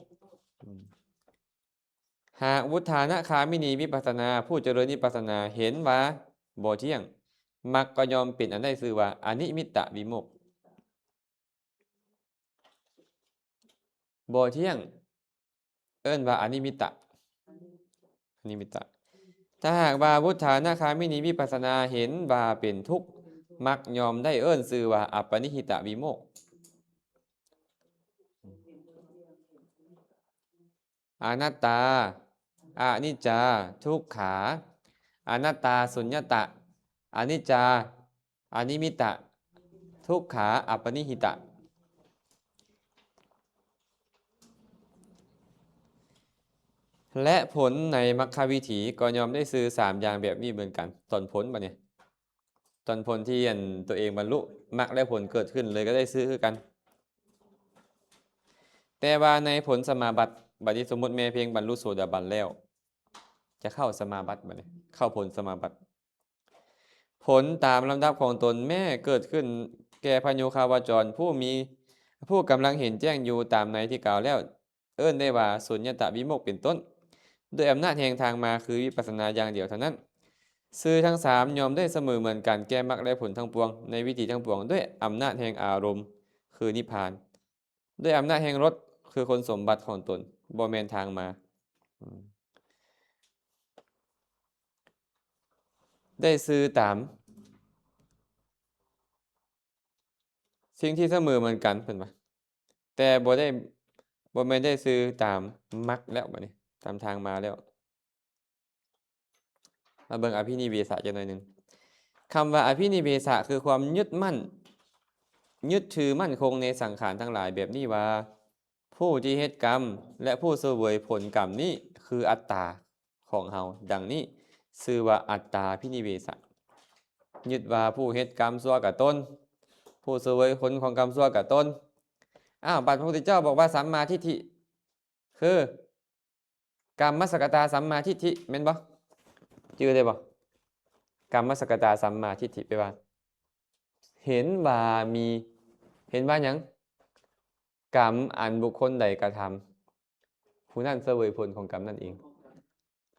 ຫາກວຸດທານະຄາມິນີວິປັດສະນາ ຜູ້ຈະເລີນວິປັດສະນາເຫັນວ່າບໍ່ທ່ຽງ ມັກກໍຍ່ອມເປັນອັນໄດ້ຊື່ວ່າອະນິມິດຕະວິໂມກ. ບໍ່ທ່ຽງ ເອີ້ນວ່າອະນິມິດຕະ ອະນິມິດຕະ. ຖ້າຫາກວ່າວຸດທານະຄາມິນີວິປັດສະນາເຫັນວ່າເປັນທຸກ ມັກຍ່ອມໄດ້ເອີ້ນຊື່ວ່າອັບປະນິຫິຕະວິໂມກ. ອະນັດຕາ ອະນິດຈາ ທຸກຂາ ອະນັດຕາສຸນຍະຕະ ອະນິດຈາ ອະນິມິດຕະ ທຸກຂາ ອັບປະນິຫິຕະ. ແລະ ຜົນໃນມັກຄະວິຖີກໍຍ່ອມໄດ້ຊື່ສາມຢ່າງແບບນີ້ເໝືອນກັນ. ຕອນຜົນບັດນີ້ ຕອນຜົນທີ່ອັນຕົວເອງບັນລຸ ມັກແລະຜົນເກີດຂຶ້ນເລີຍກໍໄດ້ຊື່ຄືກັນ. ແຕ່ວ່າໃນຜົນສະມາບັດ ບັດນີ້ສົມມຸດແມ່ເພັງບັນລຸໂສດາບັນແລ້ວ ຈະເຂົ້າສະມາບັດ ບັດນີ້ເຂົ້າຜົນສະມາບັດ. ຜົນຕາມລຳດັບຂອງຕົນແມ້ເກີດຂຶ້ນແກ່ພະໂຍຄາວະຈອນຜູ້ມີ ຜູ້ກຳລັງເຫັນແຈ້ງຢູ່ຕາມໃນທີ່ກ່າວແລ້ວ ເອີ້ນໄດ້ວ່າສຸນຍະຕະວິໂມກເປັນຕົ້ນ ດ້ວຍອຳນາດແຫ່ງທາງມາ ຄືວິປັດສະນາຢ່າງດຽວເທົ່ານັ້ນ. ຊື່ທັງສາມຍ່ອມໄດ້ສະເໝີເໝືອນກັນແກ່ມັກແລະຜົນທັງປວງ ໃນວິຖີທັງປວງ ດ້ວຍອຳນາດແຫ່ງອາລົມ ຄືນິບພານ ດ້ວຍອຳນາດແຫ່ງລົດ ຄືຄຸນສົມບັດຂອງຕົນ ບໍ່ແມ່ນທາງມາ. ອືມ ໄດ້ຊື່ຕາມສິ່ງທີ່ສະເໝີເໝືອນກັນ ເພິ່ນວ່າ ແຕ່ບໍ່ໄດ້ ບໍ່ແມ່ນໄດ້ຊື່ຕາມມັກແລ້ວ ບັດນີ້ ຕາມທາງມາແລ້ວ. ມາເບິ່ງອະພິນິເວສະຈັກໜ້ອຍໜຶ່ງ. ຄຳວ່າອະພິນິເວສະ ຄືຄວາມຍຶດໝັ້ນ ຍຶດຖືໝັ້ນຄົງໃນສັງຂານທັງຫຼາຍແບບນີ້ວ່າ ຜູ້ທີ່ເຮັດກຳ ແລະ ຜູ້ສະເຫວີຍຜົນກຳນີ້ ຄືອັດຕາຂອງເຮົາ ດັ່ງນີ້ ຊື່ວ່າອັດຕາພິນິເວສະ. ຍຶດວ່າຜູ້ເຮັດກຳຊົ່ວກະຕົນ ຜູ້ສະເຫວີຍຜົນຂອງກຳຊົ່ວກະຕົນ. ອ້າວ ບັດພະພຸດທະເຈົ້າບອກວ່າສຳມາທິດຖິ ຄື ກຳມະສະກະຕາສຳມາທິດຖິ ແມ່ນບໍ່? ຈື່ໄດ້ບໍ່? ກຳມະສະກະຕາສຳມາທິດຖິ ແປວ່າ ເຫັນວ່າມີ ເຫັນວ່າຫຍັງ? ກຳອັນບຸກຄົນໃດກະທຳ ຜູ້ນັ້ນສະເຫວີຍຜົນຂອງກຳນັ້ນເອງ.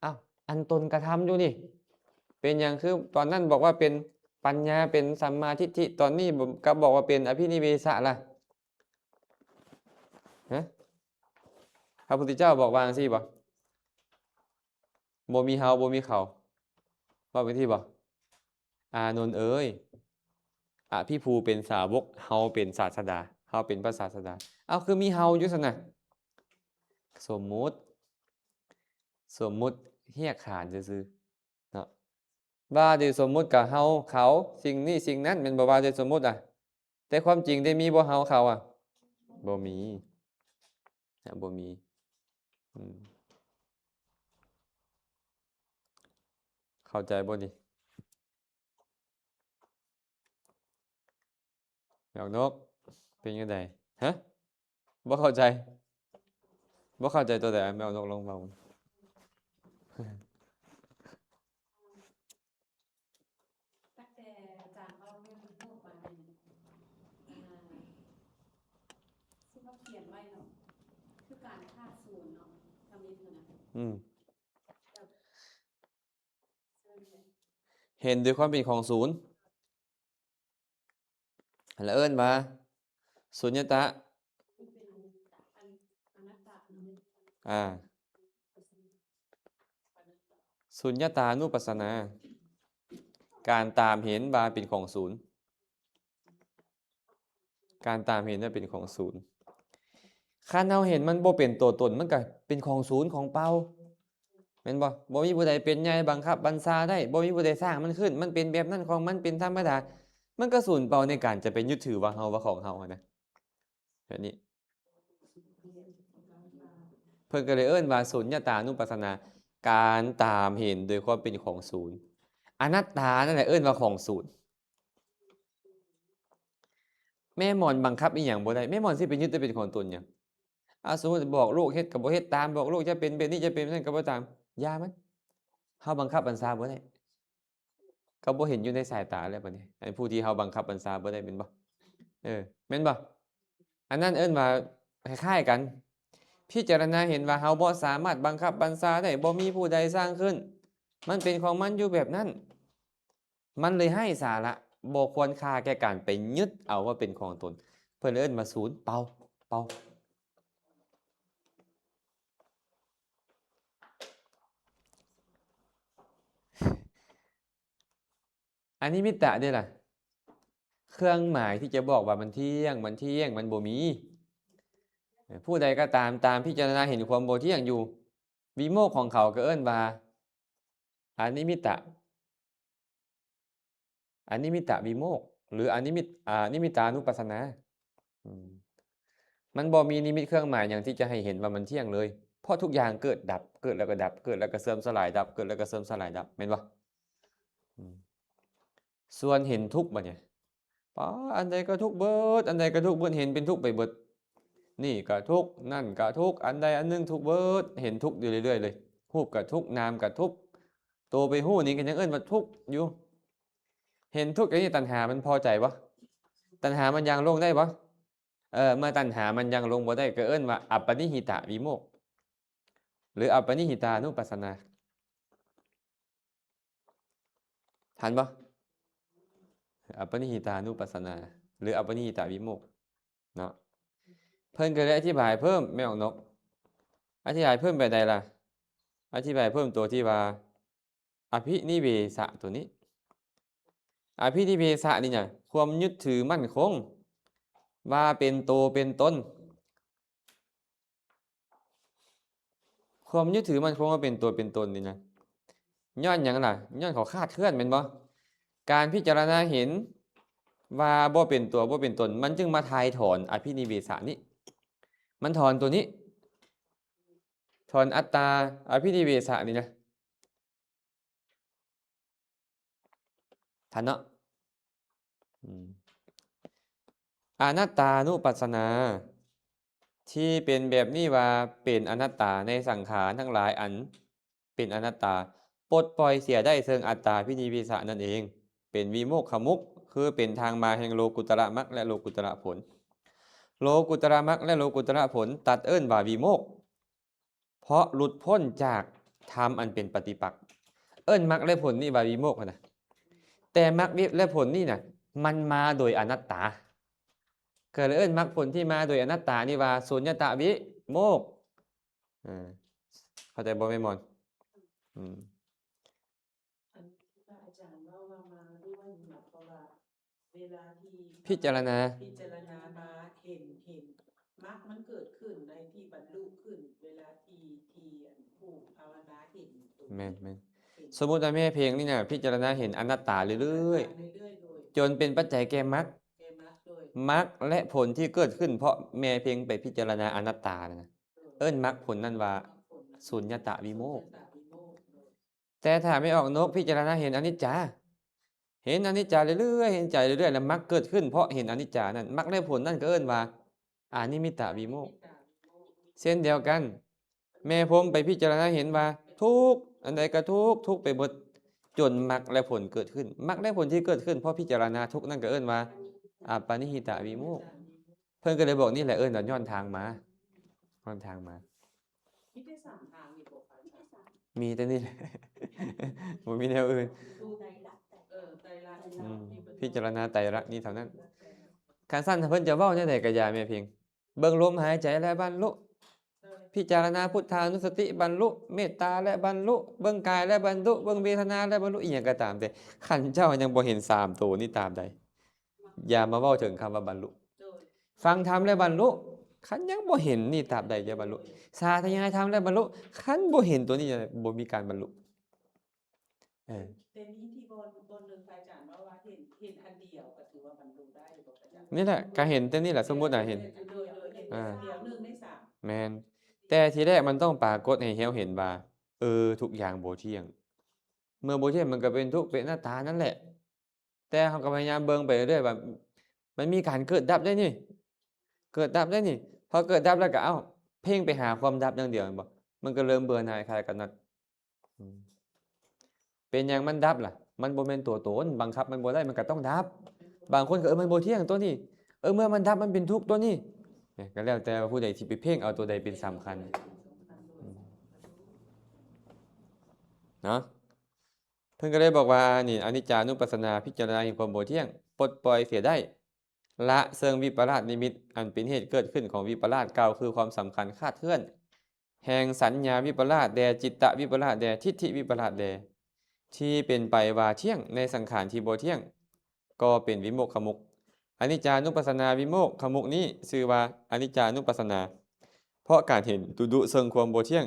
ອ້າວ ອັນຕົນກະທຳຢູ່ນີ້ ເປັນຫຍັງຄືຕອນນັ້ນບອກວ່າເປັນປັນຍາ ເປັນສຳມາທິດຖິ ຕອນນີ້ກັບບອກວ່າເປັນອະພິນິເວສະລະ? ຮະ? ພະພຸດທະເຈົ້າບອກວ່າຈັ່ງຊີ້ບໍ່? ບໍ່ມີເຮົາ ບໍ່ມີເຂົາ ເວົ້າຈັ່ງຊີ້ບໍ່? ອານົນເອີຍ ອະພິພູເປັນສາວົກ ເຮົາເປັນສາດສະດາ ເຮົາເປັນພະສາດສະດາ. ເອົ້າ ຄືມີເຮົາຢູ່ຊັ້ນນະ? ສົມມຸດ ສົມມຸດຮຽກຂານຊື່ໆ ເນາະ ວ່າໂດຍສົມມຸດກະເຮົາ ເຂົາ ສິ່ງນີ້ສິ່ງນັ້ນ ແມ່ນບໍ່? ວ່າໂດຍສົມມຸດອະ ແຕ່ຄວາມຈິງໄດ້ມີບໍ່ເຮົາເຂົາອະ? ບໍ່ມີ ນະ ບໍ່ມີ. ອືມ ເຂົ້າໃຈບໍ່ນີ້? ແມ່ອອກນົກ ເປັນຈັ່ງໃດ? ຮະ? ບໍ່ເຂົ້າໃຈ? ບໍ່ເຂົ້າໃຈຕົວໃດ? ແມ່ອອກນົກລອງເວົ້າ. ຕັ້ງແຕ່ອາຈານເວົ້າເລື່ອງຮູບມານີ້ ອ່າ ທີ່ເຂົາຂຽນໄວ້ເນາະ ຄືການຂາດສູນເນາະ ທຳອິດຫັ້ນນະ. ອືມ ແບບ ເຫັນດ້ວຍຄວາມເປັນຂອງສູນ ແລ້ວເອີ້ນວ່າສຸນຍະຕະ ອາ ສຸນຍະຕານຸປັດສະນາ ການຕາມເຫັນວ່າເປັນຂອງສູນ. ການຕາມເຫັນນັ້ນເປັນຂອງສູນ. ຄັນເຮົາເຫັນມັນບໍ່ເປັນຕົວຕົນ ມັນກໍເປັນຂອງສູນ ຂອງເປົ່າ ແມ່ນບໍ່? ບໍ່ມີຜູ້ໃດເປັນໃຫຍ່ບັງຄັບບັນຊາໄດ້ ບໍ່ມີຜູ້ໃດສ້າງມັນຂຶ້ນ ມັນເປັນແບບນັ້ນຂອງມັນ ເປັນທຳມະດາ ມັນກໍສູນເປົ່າໃນການຈະໄປຍຶດຖືວ່າເຮົາ ວ່າຂອງເຮົາຫັ້ນນະ ແບບນີ້. ເພິ່ນກໍເລີຍເອີ້ນວ່າສຸນຍະຕານຸປັດສະນາ ການຕາມເຫັນໂດຍຄວາມເປັນຂອງສູນ. ອະນັດຕານັ້ນແຫຼະເອີ້ນວ່າຂອງສູນ. ແມ່ໝອນບັງຄັບອີ່ຫຍັງບໍ່ໄດ້ ແມ່ໝອນຊິໄປຍຶດໄດ້ເປັນຂອງຕົນຫຍັງ? ອາ ສົມມຸດບອກລູກເຮັດກໍບໍ່ເຮັດຕາມ ບອກລູກຈະເປັນແບບນີ້ ຈະເປັນແບບນັ້ນກໍບໍ່ຕາມ ຢ່າມັນ ເຮົາບັງຄັບບັນຊາບໍ່ໄດ້. ກໍບໍ່ເຫັນຢູ່ໃນສາຍຕາແລ້ວບັດນີ້ ອັນຜູ້ທີ່ເຮົາບັງຄັບບັນຊາບໍ່ໄດ້ແມ່ນບໍ່? ເອີ ແມ່ນບໍ່? ອັນນັ້ນເອີ້ນວ່າຄ້າຍໆກັນ ພິຈາລະນາເຫັນວ່າເຮົາບໍ່ສາມາດບັງຄັບບັນຊາໄດ້ ບໍ່ມີຜູ້ໃດສ້າງຂຶ້ນ ມັນເປັນຂອງມັນຢູ່ແບບນັ້ນ ມັນເລີຍໄຮ້ສາລະ ບໍ່ຄວນຄ່າແກ່ການໄປຍຶດເອົາວ່າເປັນຂອງຕົນ ເພິ່ນເອີ້ນວ່າສູນ ເປົ່າ ເປົ່າ. ອະນິມິດຕະເດ້ລະ ເຄື່ອງໝາຍທີ່ຈະບອກວ່າມັນທ່ຽງ ມັນທ່ຽງ ມັນບໍ່ມີ. ຜູ້ໃດກໍຕາມ ຕາມພິຈາລະນາເຫັນຄວາມບໍ່ທ່ຽງຢູ່ ວິໂມກຂອງເຂົາກໍເອີ້ນວ່າອະນິມິດຕະ ອະນິມິດຕະວິໂມກ ຫຼື ອະນິມິດ ອະນິມິດຕານຸປັດສະນາ. ອືມ ມັນບໍ່ມີນິມິດເຄື່ອງໝາຍຫຍັງທີ່ຈະໃຫ້ເຫັນວ່າມັນທ່ຽງເລີຍ ເພາະທຸກຢ່າງເກີດດັບ ເກີດແລ້ວກໍດັບ ເກີດແລ້ວກໍເສື່ອມສະຫຼາຍ ດັບ ເກີດແລ້ວກໍເສື່ອມສະຫຼາຍ ດັບ ແມ່ນບໍ່? ອືມ ສ່ວນເຫັນທຸກບັດນີ້ ປາ ອັນໃດກໍທຸກເບິດ ອັນໃດກໍທຸກເບິດ ເຫັນເປັນທຸກໄປເບິດ ນີ້ກໍທຸກ ນັ້ນກໍທຸກ ອັນໃດອັນໜຶ່ງທຸກເບິດ ເຫັນທຸກຢູ່ເລື້ອຍໆເລີຍ ຮູບກໍທຸກ ນາມກໍທຸກ ໂຕໄປຮູ້ນີ້ກໍຍັງເອີ້ນວ່າທຸກຢູ່. ເຫັນທຸກຢ່າງນີ້ ຕັນຫາມັນພໍໃຈບໍ່? ຕັນຫາມັນຢ່າງລົງໄດ້ບໍ່? ເອີ ເມື່ອຕັນຫາມັນຢ່າງລົງບໍ່ໄດ້ ກໍເອີ້ນວ່າອັບປະນິຫິຕະວິໂມກ ຫຼື ອັບປະນິຫິຕານຸປັດສະນາ. ທັນບໍ່? ອັບປະນິຫິຕານຸປັດສະນາ ຫຼື ອັບປະນິຫິຕະວິໂມກເນາະ. ເພິ່ນກໍເລີຍອະທິບາຍເພີ່ມ ແມ່ອອກນົກ ອະທິບາຍເພີ່ມແບບໃດລະ? ອະທິບາຍເພີ່ມຕົວທີ່ວ່າ ອະພິນິເວສະຕົວນີ້ ອະພິນິເວສະນີ້ນະ ຄວາມຍຶດຖືໝັ້ນຄົງວ່າເປັນໂຕເປັນຕົນ ຄວາມຍຶດຖືໝັ້ນຄົງວ່າເປັນຕົວເປັນຕົນນີ້ນະ ຍ້ອນຫຍັງລະ? ຍ້ອນເຂົາຄາດເຄື່ອນແມ່ນບໍ່? ການພິຈາລະນາເຫັນວ່າບໍ່ເປັນຕົວບໍ່ເປັນຕົນ ມັນຈຶ່ງມາຖ່າຍຖອນອະພິນິເວສະນີ້ ມັນຖອນຕົວນີ້ ຖອນອັດຕາອະພິນິເວສະນີ້ນະ. ທັນເນາະ? ອືມ ອະນັດຕານຸປັດສະນາ ທີ່ເປັນແບບນີ້ວ່າເປັນອະນັດຕາ ໃນສັງຂານທັງຫຼາຍອັນເປັນອະນັດຕາ ປົດປ່ອຍເສຍໄດ້ເຊິ່ງອັດຕາພິນິເວສະນັ້ນເອງ ເປັນວິໂມກຂະມຸກ ຄືເປັນທາງມາແຫ່ງໂລກຸດຕະລະມັກ ແລະ ໂລກຸດຕະລະຜົນ. ໂລກຸດຕະລະມັກ ແລະ ໂລກຸດຕະລະຜົນ ຕັດເອີ້ນວ່າວິໂມກ ເພາະຫຼຸດພົ້ນຈາກທຳອັນເປັນປະຕິປັກ ເອີ້ນມັກ ແລະ ຜົນນີ້ວ່າວິໂມກຫັ້ນນະ. ແຕ່ມັກ ແລະ ຜົນນີ້ນະ ມັນມາໂດຍອະນັດຕາ ກໍເລີຍເອີ້ນມັກຜົນທີ່ມາໂດຍອະນັດຕານີ້ວ່າສຸນຍະຕະວິໂມກ. ເອີ ເຂົ້າໃຈບໍ່ແມ່ໝອນ? ອືມ ອັນທີ່ພະອາຈານເວົ້າວ່າມາດ້ວຍນີ້ ໝາຍຄວາມວ່າເວລາທີ່ ພິຈາລະນາ ພິຈາລະນາມາເຫັນ ເຫັນມັກມັນເກີດຂຶ້ນໃນທີ່ບັນລຸຂຶ້ນ ເວລາທີ່ ທີ່ອັນຜູ້ພາວະນາເຫັນຕົວ ແມ່ນໆ ເຫັນ ສົມມຸດວ່າແມ່ເພັງນີ້ນະ ພິຈາລະນາເຫັນອະນັດຕາເລື້ອຍໆ ເລື້ອຍໆ ໂດຍ ຈົນເປັນປັດໄຈແກ່ມັກ ແກ່ມັກ ໂດຍ ມັກ ແລະ ຜົນທີ່ເກີດຂຶ້ນເພາະແມ່ເພັງໄປພິຈາລະນາອະນັດຕານັ້ນນະ ເອີ້ນມັກຜົນນັ້ນວ່າສຸນຍະຕະວິໂມກ. ແຕ່ຖ້າແມ່ອອກນົກພິຈາລະນາເຫັນອະນິດຈາ ເຫັນອະນິດຈາເລື້ອຍໆ ເຫັນໃຈເລື້ອຍໆ ແລ້ວມັກເກີດຂຶ້ນເພາະເຫັນອະນິດຈານັ້ນ ມັກ ແລະ ຜົນນັ້ນກໍເອີ້ນວ່າອະນິມິດຕະວິໂມກ. ເຊັ່ນດຽວກັນ ແມ່ພົມໄປພິຈາລະນາເຫັນວ່າທຸກ ອັນໃດກໍທຸກ ທຸກໄປເບິດ ຈົນມັກ ແລະ ຜົນເກີດຂຶ້ນ ມັກ ແລະ ຜົນທີ່ເກີດຂຶ້ນເພາະພິຈາລະນາທຸກນັ້ນກໍເອີ້ນວ່າອັບປະນິຫິຕະວິໂມກ. ເພິ່ນກໍເລີຍບອກນີ້ແຫຼະ ເອີ້ນວ່າຍ້ອນທາງມາ ຍ້ອນທາງມາ. ມີແຕ່ສາມທາງນີ້ບໍ່ຄະ? ມີແຕ່ນີ້ແຫຼະ ບໍ່ມີແນວອື່ນ. ເອີ ໄຕລັກ ອືມ ພິຈາລະນາໄຕລັກນີ້ເທົ່ານັ້ນ. ຄັນຊັ້ນເພິ່ນຈະເວົ້າແນວໃດກໍຢ່າແມ່ເພັງ ເບິ່ງລົມຫາຍໃຈແລະບັນລຸ ພິຈາລະນາພຸດທານຸສະຕິບັນລຸ ເມດຕາແລະບັນລຸ ເບິ່ງກາຍແລະບັນລຸ ເບິ່ງເວທະນາແລະບັນລຸ ອີ່ຫຍັງກໍຕາມແຕ່ ຄັນເຈົ້າຍັງບໍ່ເຫັນສາມໂຕນີ້ຕາມໃດ ຢ່າມາເວົ້າເຖິງຄຳວ່າບັນລຸ. ໂດຍ ຟັງທຳແລ້ວບັນລຸ, ຄັນຍັງບໍ່ເຫັນນີ້ ຕາບໃດຈະບັນລຸ? ສາທະຍາຍທຳແລ້ວບັນລຸ, ຄັນບໍ່ເຫັນຕົວນີ້ ຈະບໍ່ມີການບັນລຸ. ເອີ ແຕ່ນີ້ທີ່ບ່ອນ ບ່ອນໜຶ່ງພະອາຈານເວົ້າວ່າເຫັນ ເຫັນອັນດຽວກໍຖືວ່າບັນລຸໄດ້ບໍ່ອາຈານ? ນີ້ແຫຼະ ກໍເຫັນແຕ່ນີ້ແຫຼະ, ສົມມຸດນະ ເຫັນ ເຫັນ ເຫັນ ອ່າ ອັນດຽວ ໜຶ່ງໃນສາມ ແມ່ນ. ແຕ່ທີແລກມັນຕ້ອງປາກົດໃຫ້ເຮົາເຫັນວ່າ ເອີ ທຸກຢ່າງບໍ່ທ່ຽງ. ເມື່ອບໍ່ທ່ຽງມັນກໍເປັນທຸກ ເປັນອະນັດຕານັ້ນແຫຼະ. ແຕ່ເຮົາກໍພະຍາຍາມເບິ່ງໄປເລື້ອຍໆວ່າ ມັນມີການເກີດດັບເດ້ນີ້ ເກີດດັບເດ້ນີ້. ພໍເກີດດັບແລ້ວກໍ ເອົ້າ ເພງໄປຫາຄວາມດັບຢ່າງດຽວແມ່ນບໍ່? ມັນກໍເລີ່ມເບື່ອໜ່າຍ ຄ້າຍກັບນັດ. ອືມ ເປັນຫຍັງມັນດັບລະ? ມັນບໍ່ແມ່ນຕົວຕົນ, ບັງຄັບມັນບໍ່ໄດ້, ມັນກໍຕ້ອງດັບ. ບາງຄົນກໍ ເອີ ມັນບໍ່ທ່ຽງຕົວນີ້, ເອີ ເມື່ອມັນດັບມັນເປັນທຸກຕົວນີ້. ນີ້ກໍແລ້ວແຕ່ວ່າຜູ້ໃດຊິໄປເພງເອົາຕົວໃດເປັນສຳຄັນ. ອືມ ເນາະ. ເພິ່ນກໍເລີຍບອກວ່າ ນີ້ ອະນິດຈານຸປັດສະນາ ພິຈາລະນາເຫັນຄວາມບໍ່ທ່ຽງ, ປົດປ່ອຍເສຍໄດ້, ລະເຊິ່ງວິປະລາດນິມິດ ອັນເປັນເຫດເກີດຂຶ້ນຂອງວິປະລາດ, ກ່າວຄືຄວາມສຳຄັນຄາດເຄື່ອນແຫ່ງສັນຍາວິປະລາດແດ່, ຈິດຕະວິປະລາດແດ່, ທິດຖິວິປະລາດແດ່, ທີ່ເປັນໄປວ່າທ່ຽງໃນສັງຂານທີ່ບໍ່ທ່ຽງ, ກໍເປັນວິໂມກຂະມຸກ. ອະນິດຈານຸປັດສະນາວິໂມກຂະມຸກນີ້ຊື່ວ່າອະນິດຈານຸປັດສະນາ, ເພາະການເຫັນດຸໆເຊິ່ງຄວາມບໍ່ທ່ຽງ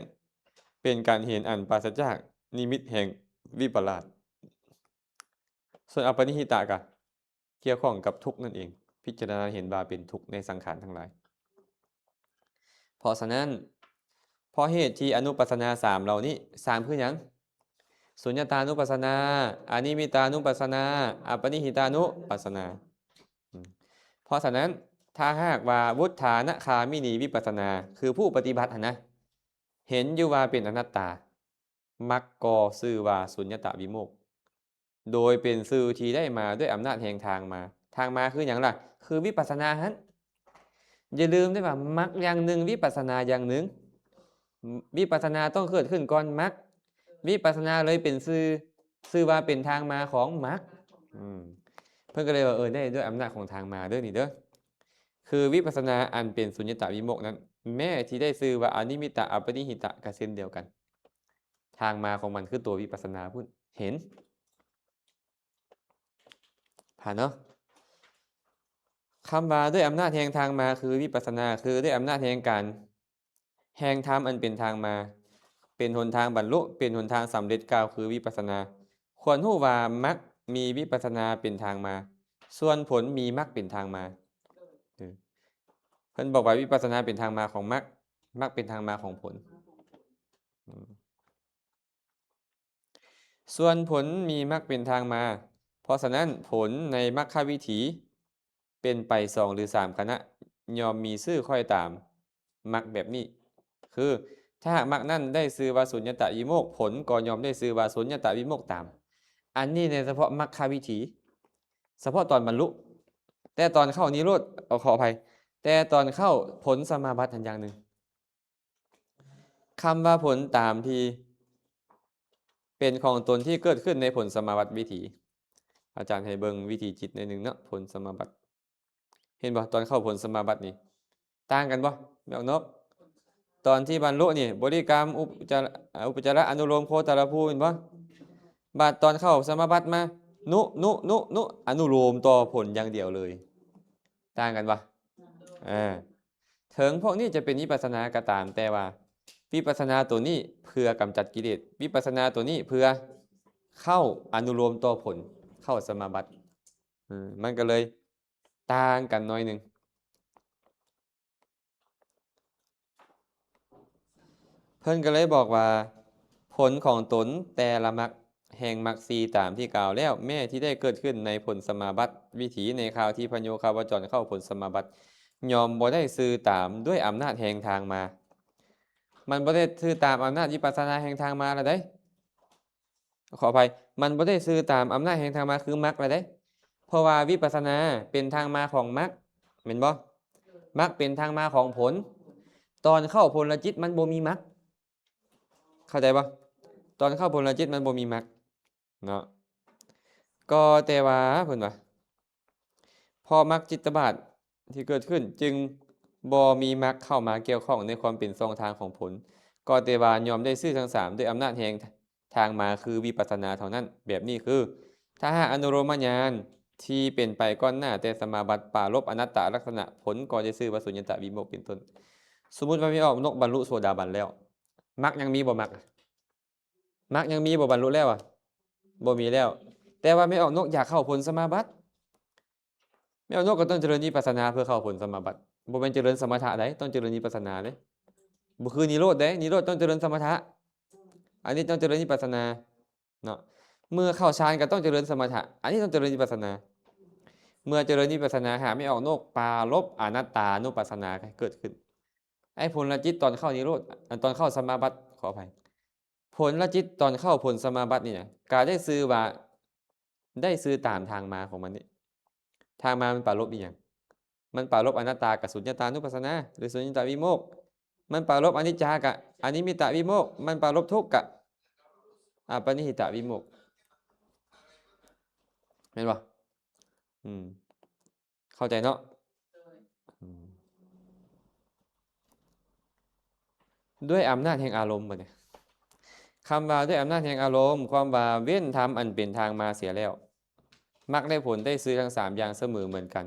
ເປັນການເຫັນອັນປາສະຈາກນິມິດແຫ່ງວິປະລາດ. ສ່ວນອະປະນິຫິຕະກະກ່ຽວຂ້ອງກັບທຸກນັ້ນເອງ, ພິຈາລະນາເຫັນວ່າເປັນທຸກໃນສັງຂານທັງຫຼາຍ. ເພາະສະນັ້ນ, ເພາະເຫດທີ່ອະນຸປັດສະນາສາມເຫຼົ່ານີ້, ສາມຄືຫຍັງ? ສຸນຍະຕານຸປັດສະນາ, ອະນິມິດຕານຸປັດສະນາ, ອະປະນິຫິຕານຸປັດສະນາ. ອືມ ເພາະສະນັ້ນ, ຖ້າຫາກວ່າວຸດຖານະຄາມິນີວິປັດສະນາ, ຄືຜູ້ປະຕິບັດຫັ້ນນະ, ເຫັນຢູ່ວ່າເປັນອະນັດຕາ, ມັກກໍຊື່ວ່າສຸນຍະຕະວິໂມກ ໂດຍເປັນຊື່ທີ່ໄດ້ມາດ້ວຍອຳນາດແຫ່ງທາງມາ. ທາງມາຄືຫຍັງລະ? ຄືວິປັດສະນາຫັ້ນ. ຢ່າລືມເດ້ວ່າ ມັກຢ່າງໜຶ່ງ, ວິປັດສະນາຢ່າງໜຶ່ງ. ວິປັດສະນາຕ້ອງເກີດຂຶ້ນກ່ອນມັກ. ວິປັດສະນາເລີຍເປັນຊື່, ຊື່ວ່າເປັນທາງມາຂອງມັກ. ອືມ ເພິ່ນກໍເລີຍວ່າ ເອີ ໄດ້ດ້ວຍອຳນາດຂອງທາງມາເດີ້ນີ້ເດີ້. ຄືວິປັດສະນາອັນເປັນສຸນຍະຕະວິໂມກນັ້ນ, ແມ້ທີ່ໄດ້ຊື່ວ່າອະນິມິດຕະ ອະປະນິຫິຕະ ກໍເຊັ່ນດຽວກັນ. ທາງມາຂອງມັນຄືຕົວວິປັດສະນາພຸ້ນ ເຫັນ ຜ່ານເນາະ. ຄຳວ່າດ້ວຍອຳນາດແຫ່ງທາງມາ ຄືວິປັດສະນາ ຄືດ້ວຍອຳນາດແຫ່ງການ ແຫ່ງທຳອັນເປັນທາງມາ ເປັນຫົນທາງບັນລຸ ເປັນຫົນທາງສຳເລັດ ກ່າວຄືວິປັດສະນາ. ຄວນຮູ້ວ່າມັກມີວິປັດສະນາເປັນທາງມາ ສ່ວນຜົນມີມັກເປັນທາງມາ. ເອີ ເພິ່ນບອກວ່າວິປັດສະນາເປັນທາງມາຂອງມັກ ມັກເປັນທາງມາຂອງຜົນ. ອືມ ສ່ວນຜົນມີມັກເປັນທາງມາ. ເພາະສະນັ້ນ, ຜົນໃນມັກຄະວິຖີເປັນໄປສອງຫຼືສາມຂະນະ ຍ່ອມມີຊື່ຄ້ອຍຕາມມັກແບບນີ້ ຄື ຖ້າຫາກມັກນັ້ນໄດ້ຊື່ວ່າສຸນຍະຕະວິໂມກ, ຜົນກໍຍ່ອມໄດ້ຊື່ວ່າສຸນຍະຕະວິໂມກຕາມ. ອັນນີ້ໃນສະເພາະມັກຄະວິຖີ, ສະເພາະຕອນບັນລຸ, ແຕ່ຕອນເຂົ້ານິໂຣດ, ເອົາ ຂໍອະໄພ, ແຕ່ຕອນເຂົ້າຜົນສະມາບັດຫັ້ນຢ່າງໜຶ່ງ. ຄຳວ່າຜົນຕາມທີ່ເປັນຂອງຕົນທີ່ເກີດຂຶ້ນໃນຜົນສະມາບັດວິຖີ. ອາຈານໃຫ້ເບິ່ງວິຖີຈິດໜ້ອຍໜຶ່ງເນາະ, ຜົນສະມາບັດ. ເຫັນບໍ່? ຕອນເຂົ້າຜົນສະມາບັດນີ້ ຕ່າງກັນບໍ່? ແມ່ນອອກນອກ. ຕອນທີ່ບັນລຸນີ້ ບໍລິກຳ ອຸປະຈາ ອາ ອຸປະຈາລະ ອະນຸໂລມ ໂຄຕະລະພູ ແມ່ນບໍ່? ບາດຕອນເຂົ້າສະມາບັດມາ ນຸ ນຸ ນຸ ນຸ ອະນຸໂລມຕໍ່ຜົນຢ່າງດຽວເລີຍ. ຕ່າງກັນບໍ່? ເອີ ເຖິງພວກນີ້ຈະເປັນວິປັດສະນາກໍຕາມ, ແຕ່ວ່າວິປັດສະນາໂຕນີ້ເພື່ອກຳຈັດກິເລດ, ວິປັດສະນາໂຕນີ້ເພື່ອເຂົ້າອະນຸໂລມຕໍ່ຜົນ, ເຂົ້າສະມາບັດ. ເອີ ມັນກໍເລີຍຕ່າງກັນໜ້ອຍໜຶ່ງ. ເພິ່ນກໍເລີຍບອກວ່າ ຜົນຂອງຕົນແຕ່ລະມັກ ແຫ່ງມັກສີ່ຕາມທີ່ກ່າວແລ້ວ ແມ້ທີ່ໄດ້ເກີດຂຶ້ນໃນຜົນສະມາບັດວິຖີ ໃນຄາວທີ່ພະໂຍຄາວະຈອນເຂົ້າຜົນສະມາບັດ ຍ່ອມບໍ່ໄດ້ຊື່ຕາມດ້ວຍອຳນາດແຫ່ງທາງມາ. ມັນບໍ່ໄດ້ຊື່ຕາມອຳນາດວິປັດສະນາແຫ່ງທາງມາລະໃດ. ຂໍອະໄພ, ມັນບໍ່ໄດ້ຊື່ຕາມອຳນາດແຫ່ງທາງມາຄືມັກລະເດ້. ເພາະວ່າວິປັດສະນາເປັນທາງມາຂອງມັກ, ແມ່ນບໍ່? ມັກເປັນທາງມາຂອງຜົນ. ຕອນເຂົ້າຜົນລະຈິດມັນບໍ່ມີມັກ. ເຂົ້າໃຈບໍ່? ຕອນເຂົ້າຜົນລະຈິດມັນບໍ່ມີມັກເນາະ. ກໍແຕ່ວ່າ ເພິ່ນວ່າ ເພາະມັກຈິດຕະບາດທີ່ເກີດຂຶ້ນ ຈຶ່ງບໍ່ມີມັກເຂົ້າມາກ່ຽວຂ້ອງໃນຄວາມເປັນຊ່ອງທາງຂອງຜົນ, ກໍແຕ່ວ່າຍ່ອມໄດ້ຊື່ທັງສາມດ້ວຍອຳນາດແຫ່ງທາງມາ ຄືວິປັດສະນາເທົ່ານັ້ນ. ແບບນີ້ຄື ຖ້າຫາກອະນຸໂລມະຍານ ທີ່ເປັນໄປກ່ອນໜ້າແຕ່ສະມາບັດ ປາລົບອະນັດຕາລັກສະນະ ຜົນກໍຈະຊື່ວ່າສຸນຍະຕະວິໂມກເປັນຕົ້ນ. ສົມມຸດວ່າແມ່ອອກນົກບັນລຸໂສດາບັນແລ້ວ ມັກຍັງມີບໍ່? ມັກ ມັກຍັງມີບໍ່? ບັນລຸແລ້ວອະ ບໍ່ມີແລ້ວ. ແຕ່ວ່າແມ່ອອກນົກຢາກເຂົ້າຜົນສະມາບັດ ແມ່ອອກນົກກໍຕ້ອງຈະເລີນວິປັດສະນາເພື່ອເຂົ້າຜົນສະມາບັດ. ບໍ່ແມ່ນຈະເລີນສະມະຖະໃດ ຕ້ອງຈະເລີນວິປັດສະນາເດ້. ບໍ່ຄືນິໂຣດເດ້ ນິໂຣດຕ້ອງຈະເລີນສະມະຖະ ອັນນີ້ຕ້ອງຈະເລີນວິປັດສະນາເນາະ. ເມື່ອເຂົ້າຊານກໍຕ້ອງຈະເລີນສະມະຖະ ອັນນີ້ຕ້ອງຈະເລີນວິປັດສະນາ. ເມື່ອຈະເລີນວິປັດສະນາ ຫາກແມ່ອອກນົກ ປາລົບອະນັດຕານຸປັດສະນາເກີດຂຶ້ນ. ໄອ້ຜົນລະຈິດຕອນເຂົ້ານິໂຣດ ຕອນເຂົ້າສະມາບັດ ຂໍອະໄພ ຜົນລະຈິດຕອນເຂົ້າຜົນສະມາບັດນີ້ນະ ກະໄດ້ຊື່ວ່າ ໄດ້ຊື່ຕາມທາງມາຂອງມັນນີ້. ທາງມາມັນປາລົບອີ່ຫຍັງ? ມັນປາລົບອະນັດຕາກັບສຸນຍະຕານຸປັດສະນາ ຫຼື ສຸນຍະຕາວິໂມກ. ມັນປາລົບອະນິດຈາກະອະນິມິດຕະວິໂມກ. ມັນປາລົບທຸກກະອະປະນິຫິຕະວິໂມກ. ແມ່ນບໍ່? ອືມ ເຂົ້າໃຈເນາະ? ອືມ ດ້ວຍອຳນາດແຫ່ງອາລົມ ບັດນີ້ ຄຳວ່າດ້ວຍອຳນາດແຫ່ງອາລົມ ຄວາມວ່າເວັ້ນທຳອັນເປັນທາງມາເສຍແລ້ວ ມັກ ແລະ ຜົນໄດ້ຊື່ທັງສາມຢ່າງສະເໝີເໝືອນກັນ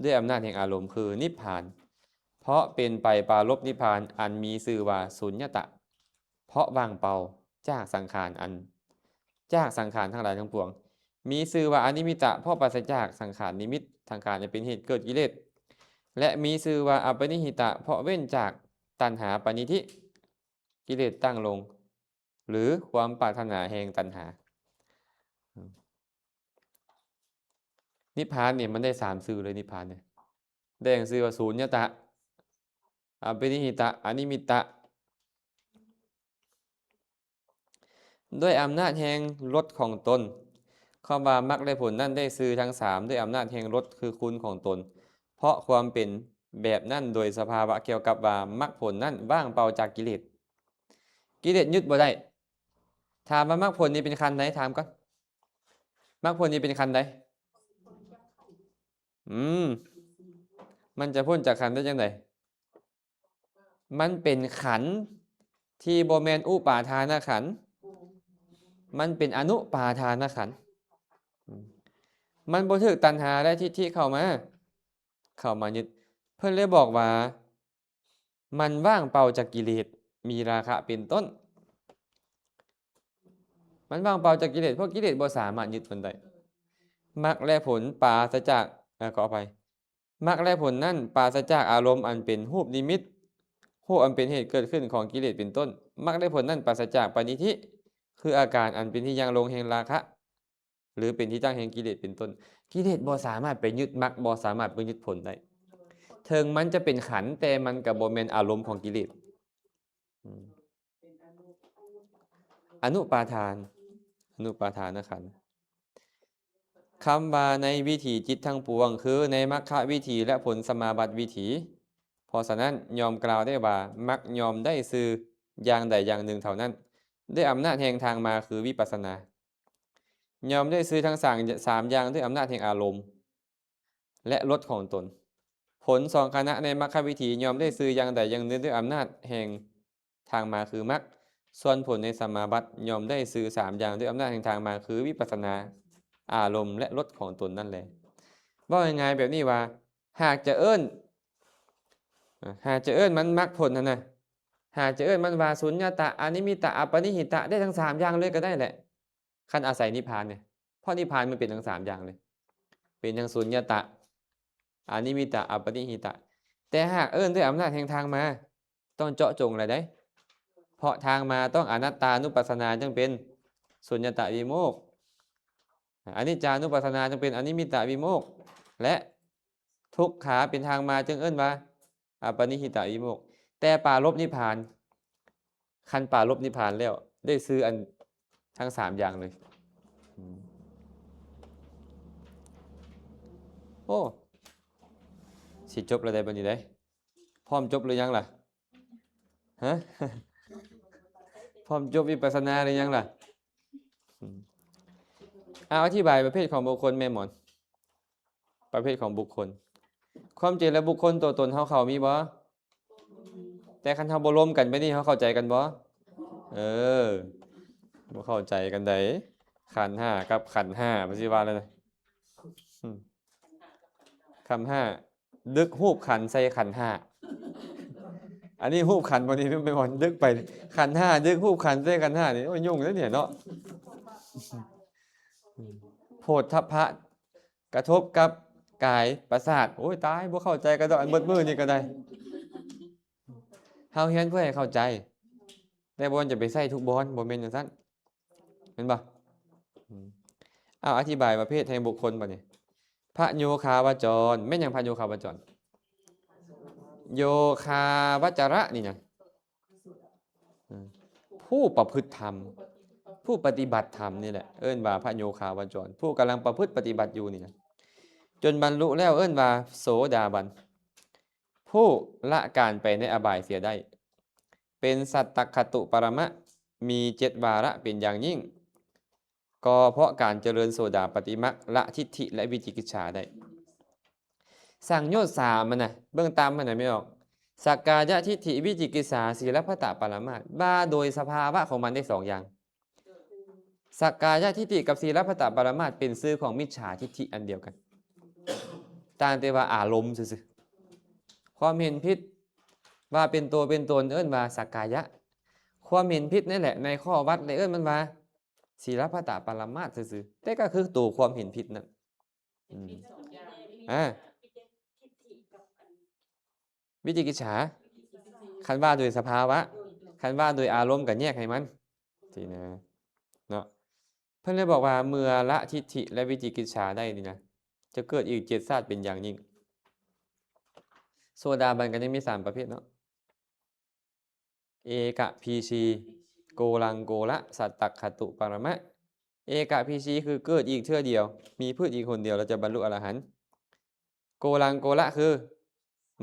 ດ້ວຍອຳນາດແຫ່ງອາລົມ ຄືນິບພານ ເພາະເປັນໄປປາລົບນິບພານ ອັນມີຊື່ວ່າສຸນຍະຕະ ເພາະວ່າງເປົ່າຈາກສັງຂານອັນ ຈາກສັງຂານທັງຫຼາຍທັງປວງ. ມີຊື່ວ່າອະນິມິດຕະ ເພາະປາສະຈາກສັງຂານນິມິດ ສັງຂານອັນເປັນເຫດເກີດກິເລດ ແລະ ມີຊື່ວ່າອະປະນິຫິຕະ ເພາະເວັ້ນຈາກຕັນຫາປະນິທິ ກິເລດຕັ້ງລົງ ຫຼື ຄວາມປາດຖະໜາແຫ່ງຕັນຫາ. ນິບພານນີ້ມັນໄດ້ສາມຊື່ເລີຍ ນິບພານນີ້ ໄດ້ຊື່ວ່າສຸນຍະຕະ ອະປະນິຫິຕະ ອະນິມິດຕະ. ດ້ວຍອຳນາດແຫ່ງລົດຂອງຕົນ ຄວາມວ່າມັກ ແລະ ຜົນນັ້ນໄດ້ຊື່ທັງສາມ ດ້ວຍອຳນາດແຫ່ງລົດຄືຄຸນຂອງຕົນ ເພາະຄວາມເປັນແບບນັ້ນໂດຍສະພາວະກ່ຽວກັບວ່າມັກຜົນນັ້ນວ່າງເປົ່າຈາກກິເລດ. ກິເລດຍຶດບໍ່ໄດ້. ຖາມວ່າມັກຜົນນີ້ເປັນຂັນໃດ? ຖາມກ່ອນ ມັກຜົນນີ້ເປັນຂັນໃດ? ອືມ ມັນຈະພົ້ນຈາກຂັນໄດ້ຈັ່ງໃດ? ມັນເປັນຂັນທີ່ບໍ່ແມ່ນອຸປາທານະຂັນ ມັນເປັນອະນຸປາທານະຂັນ. ມັນບໍ່ຖືກຕັນຫາ ແລະ ທິດຖິເຂົ້າມາ ເຂົ້າມາຍຶດ. ເພິ່ນເລີຍບອກວ່າ ມັນວ່າງເປົ່າຈາກກິເລດ ມີລາຄະເປັນຕົ້ນ. ມັນວ່າງເປົ່າຈາກກິເລດ ເພາະກິເລດບໍ່ສາມາດຍຶດມັນໄດ້. ມັກ ແລະ ຜົນປາສະຈາກ ເອີ ຂໍອະໄພ ມັກ ແລະ ຜົນນັ້ນປາສະຈາກອາລົມອັນເປັນຮູບນິມິດ ຮູບອັນເປັນເຫດເກີດຂຶ້ນຂອງກິເລດເປັນຕົ້ນ. ມັກ ແລະ ຜົນນັ້ນປາສະຈາກປະນິທິ ຄືອາການອັນເປັນທີ່ຫຍັງລົງແຫ່ງລາຄະ ຫຼື ເປັນທີ່ຕັ້ງແຫ່ງກິເລດເປັນຕົ້ນ. ກິເລດບໍ່ສາມາດໄປຍຶດມັກ ບໍ່ສາມາດໄປຍຶດຜົນໄດ້. ເຖິງມັນຈະເປັນຂັນ ແຕ່ມັນກໍບໍ່ແມ່ນອາລົມຂອງກິເລດ. ອືມ ອະນຸປາທານ ອະນຸປາທານະຂັນ. ຄຳວ່າໃນວິຖີຈິດທັງປວງ ຄືໃນມັກຄະວິຖີ ແລະ ຜົນສະມາບັດວິຖີ. ເພາະສະນັ້ນ ຍ່ອມກ່າວໄດ້ວ່າ ມັກຍ່ອມໄດ້ຊື່ຢ່າງໃດຢ່າງໜຶ່ງເທົ່ານັ້ນ ດ້ວຍອຳນາດແຫ່ງທາງມາ ຄື ວິປັດສະນາ. ຍ່ອມໄດ້ຊື່ທັງສາມ ສາມຢ່າງ ດ້ວຍອຳນາດແຫ່ງອາລົມ ແລະ ລົດຂອງຕົນ. ຜົນສອງຂະນະໃນມັກຄະວິຖີ ຍ່ອມໄດ້ຊື່ຢ່າງໃດຢ່າງໜຶ່ງ ດ້ວຍອຳນາດແຫ່ງທາງມາ ຄື ມັກ. ສ່ວນຜົນໃນສະມາບັດ ຍ່ອມໄດ້ຊື່ສາມຢ່າງ ດ້ວຍອຳນາດແຫ່ງທາງມາ ຄື ວິປັດສະນາ, ອາລົມ ແລະ ລົດຂອງຕົນນັ້ນແລ. ເວົ້າງ່າຍໆແບບນີ້ວ່າ ຫາກຈະເອີ້ນ ຫາກຈະເອີ້ນມັນມັກຜົນຫັ້ນນະ ຫາກຈະເອີ້ນມັນວ່າສຸນຍະຕະ, ອະນິມິດຕະ, ອະປະນິຫິຕະ ໄດ້ທັງສາມຢ່າງເລີຍກໍໄດ້ແຫຼະ ຄັນອາໄສນິບພານນີ້. ເພາະນິບພານມັນເປັນທັງສາມຢ່າງເລີຍ ເປັນທັງສຸນຍະຕະ, ອະນິມິດຕະ, ອະປະນິຫິຕະ. ແຕ່ຫາກເອີ້ນດ້ວຍອຳນາດແຫ່ງທາງມາ ຕ້ອງເຈາະຈົງແລ້ວເດ້ ເພາະທາງມາຕ້ອງອະນັດຕານຸປັດສະນາ ຈຶ່ງເປັນສຸນຍະຕະວິໂມກ, ອະນິດຈານຸປັດສະນາ ຈຶ່ງເປັນອະນິມິດຕະວິໂມກ ແລະ ທຸກຂາເປັນທາງມາ ຈຶ່ງເອີ້ນວ່າ ອະປະນິຫິຕະວິໂມກ. ແຕ່ປາລົບນິບພານ ຄັນປາລົບນິບພານແລ້ວ ໄດ້ຊື່ອັນທັງສາມຢ່າງເລີຍ. ອືມ ໂອ້ ຊິຈົບແລ້ວໄດ໋ ບັດນີ້ໄດ໋. ພ້ອມຈົບຫຼືຍັງລະ? ຮະ? ພ້ອມຈົບວິປັດສະນາຫຼືຍັງລະ? ອືມ ເອົາ ອະທິບາຍປະເພດຂອງບຸກຄົນແມ່ໝອນ. ປະເພດຂອງບຸກຄົນ. ຄວາມຈິງແລ້ວບຸກຄົນຕົວຕົນເຮົາເຂົ້າມີບໍ່? ແຕ່ຄັນເຮົາບໍ່ລົມກັນແບບນີ້ ເຮົາເຂົ້າໃຈກັນບໍ່? ເອີ ບໍ່ເຂົ້າໃຈກັນໃດ໋. ຂັນຫ້າກັບຂັນຫ້າ ມັນຊິວ່າແນວໃດ? ອືມ ຂັນຫ້າ ດຶກຮູບຂັນໃສ່ຂັນຫ້າ ອັນນີ້ຮູບຂັນບໍ່ນີ້ ແມ່ນບໍ່ ດຶກໄປຂັນຫ້າ ດຶກຮູບຂັນໃສ່ຂັນຫ້ານີ້ ໂອ້ຍ ຫຍຸ້ງເດ້ນີ້ເນາະ. ໂຜດທັບພະກະທົບກັບກາຍປະສາດ ໂອ້ຍ ຕາຍ ບໍ່ເຂົ້າໃຈກະດອກ ອັນເບິດມື້ນີ້ກະໄດ້ ເຮົາຮຽນເພື່ອໃຫ້ເຂົ້າໃຈ ແຕ່ບໍ່ແມ່ນຈະໄປໃຊ້ທຸກບ່ອນ ບໍ່ແມ່ນຈັ່ງຊັ້ນ ແມ່ນບໍ່? ອືມ ເອົາ ອະທິບາຍປະເພດແຫ່ງບຸກຄົນບັດນີ້ ພະໂຍຄາວະຈອນ ແມ່ນຫຍັງພະໂຍຄາວະຈອນ? ໂຍຄາວະຈະລະນີ້ນະ ອືມ ຜູ້ປະພຶດທຳ ຜູ້ປະຕິບັດທຳນີ້ແຫຼະ ເອີ້ນວ່າພະໂຍຄາວະຈອນ ຜູ້ກຳລັງປະພຶດປະຕິບັດຢູ່ນີ້ນະ ຈົນບັນລຸແລ້ວເອີ້ນວ່າໂສດາບັນ ຜູ້ລະການໄປໃນອະບາຍເສຍໄດ້ ເປັນສັດຕະຄະຕຸປະລະມະ ມີເຈັດວາລະເປັນຢ່າງຍິ່ງ ກໍເພາະການຈະເລີນໂສດາປະຕິມັກ ລະທິດຖິ ແລະ ວິຈິກິດສາໄດ້. ສັງໂຍດສາມຫັ້ນນະ ເບິ່ງຕາມຫັ້ນນະ ແມ່ນອອກ ສັກກາຍະທິດຖິ ວິຈິກິດສາ ສີລະພັດຕະປະລະມາດ ວ່າໂດຍສະພາວະຂອງມັນໄດ້ສອງຢ່າງ. ສັກກາຍະທິດຖິກັບສີລະພັດຕະປະລະມາດ ເປັນຊື່ຂອງມິດສາທິດຖິອັນດຽວກັນ ຕ່າງແຕ່ວ່າອາລົມຊື່ໆ. ຄວາມເຫັນຜິດວ່າເປັນໂຕເປັນຕົນເອີ້ນວ່າສັກກາຍະ ຄວາມເຫັນຜິດນັ້ນແຫຼະໃນຂໍ້ວັດ ແລະ ເອີ້ນມັນວ່າສີລະພັດຕະປະລະມາດຊື່ໆ ແຕ່ກໍຄືໂຕຄວາມເຫັນຜິດນັ້ນ. ອືມ ອາ ວິຈິກິດສາ ຄັນວ່າໂດຍສະພາວະ ຄັນວ່າໂດຍອາລົມກໍແຍກໃຫ້ມັນຊີ້ນະເນາະ. ເພິ່ນເລີຍບອກວ່າເມື່ອລະທິດຖິ ແລະ ວິຈິກິດສາໄດ້ນີ້ນະ ຈະເກີດອີກເຈັດຊາດເປັນຢ່າງຍິ່ງ. ໂສດາບັນກໍຍັງມີສາມປະເພດເນາະ ເອກະພີຊີ ໂກລັງໂກລະ ສັດຕະຄະຕຸປະລະມະ. ເອກະພີຊີຄືເກີດອີກເທື່ອດຽວ ມີພືດອີກຫົນດຽວ ແລ້ວຈະບັນລຸອະລະຫັນ. ໂກລັງໂກລະຄື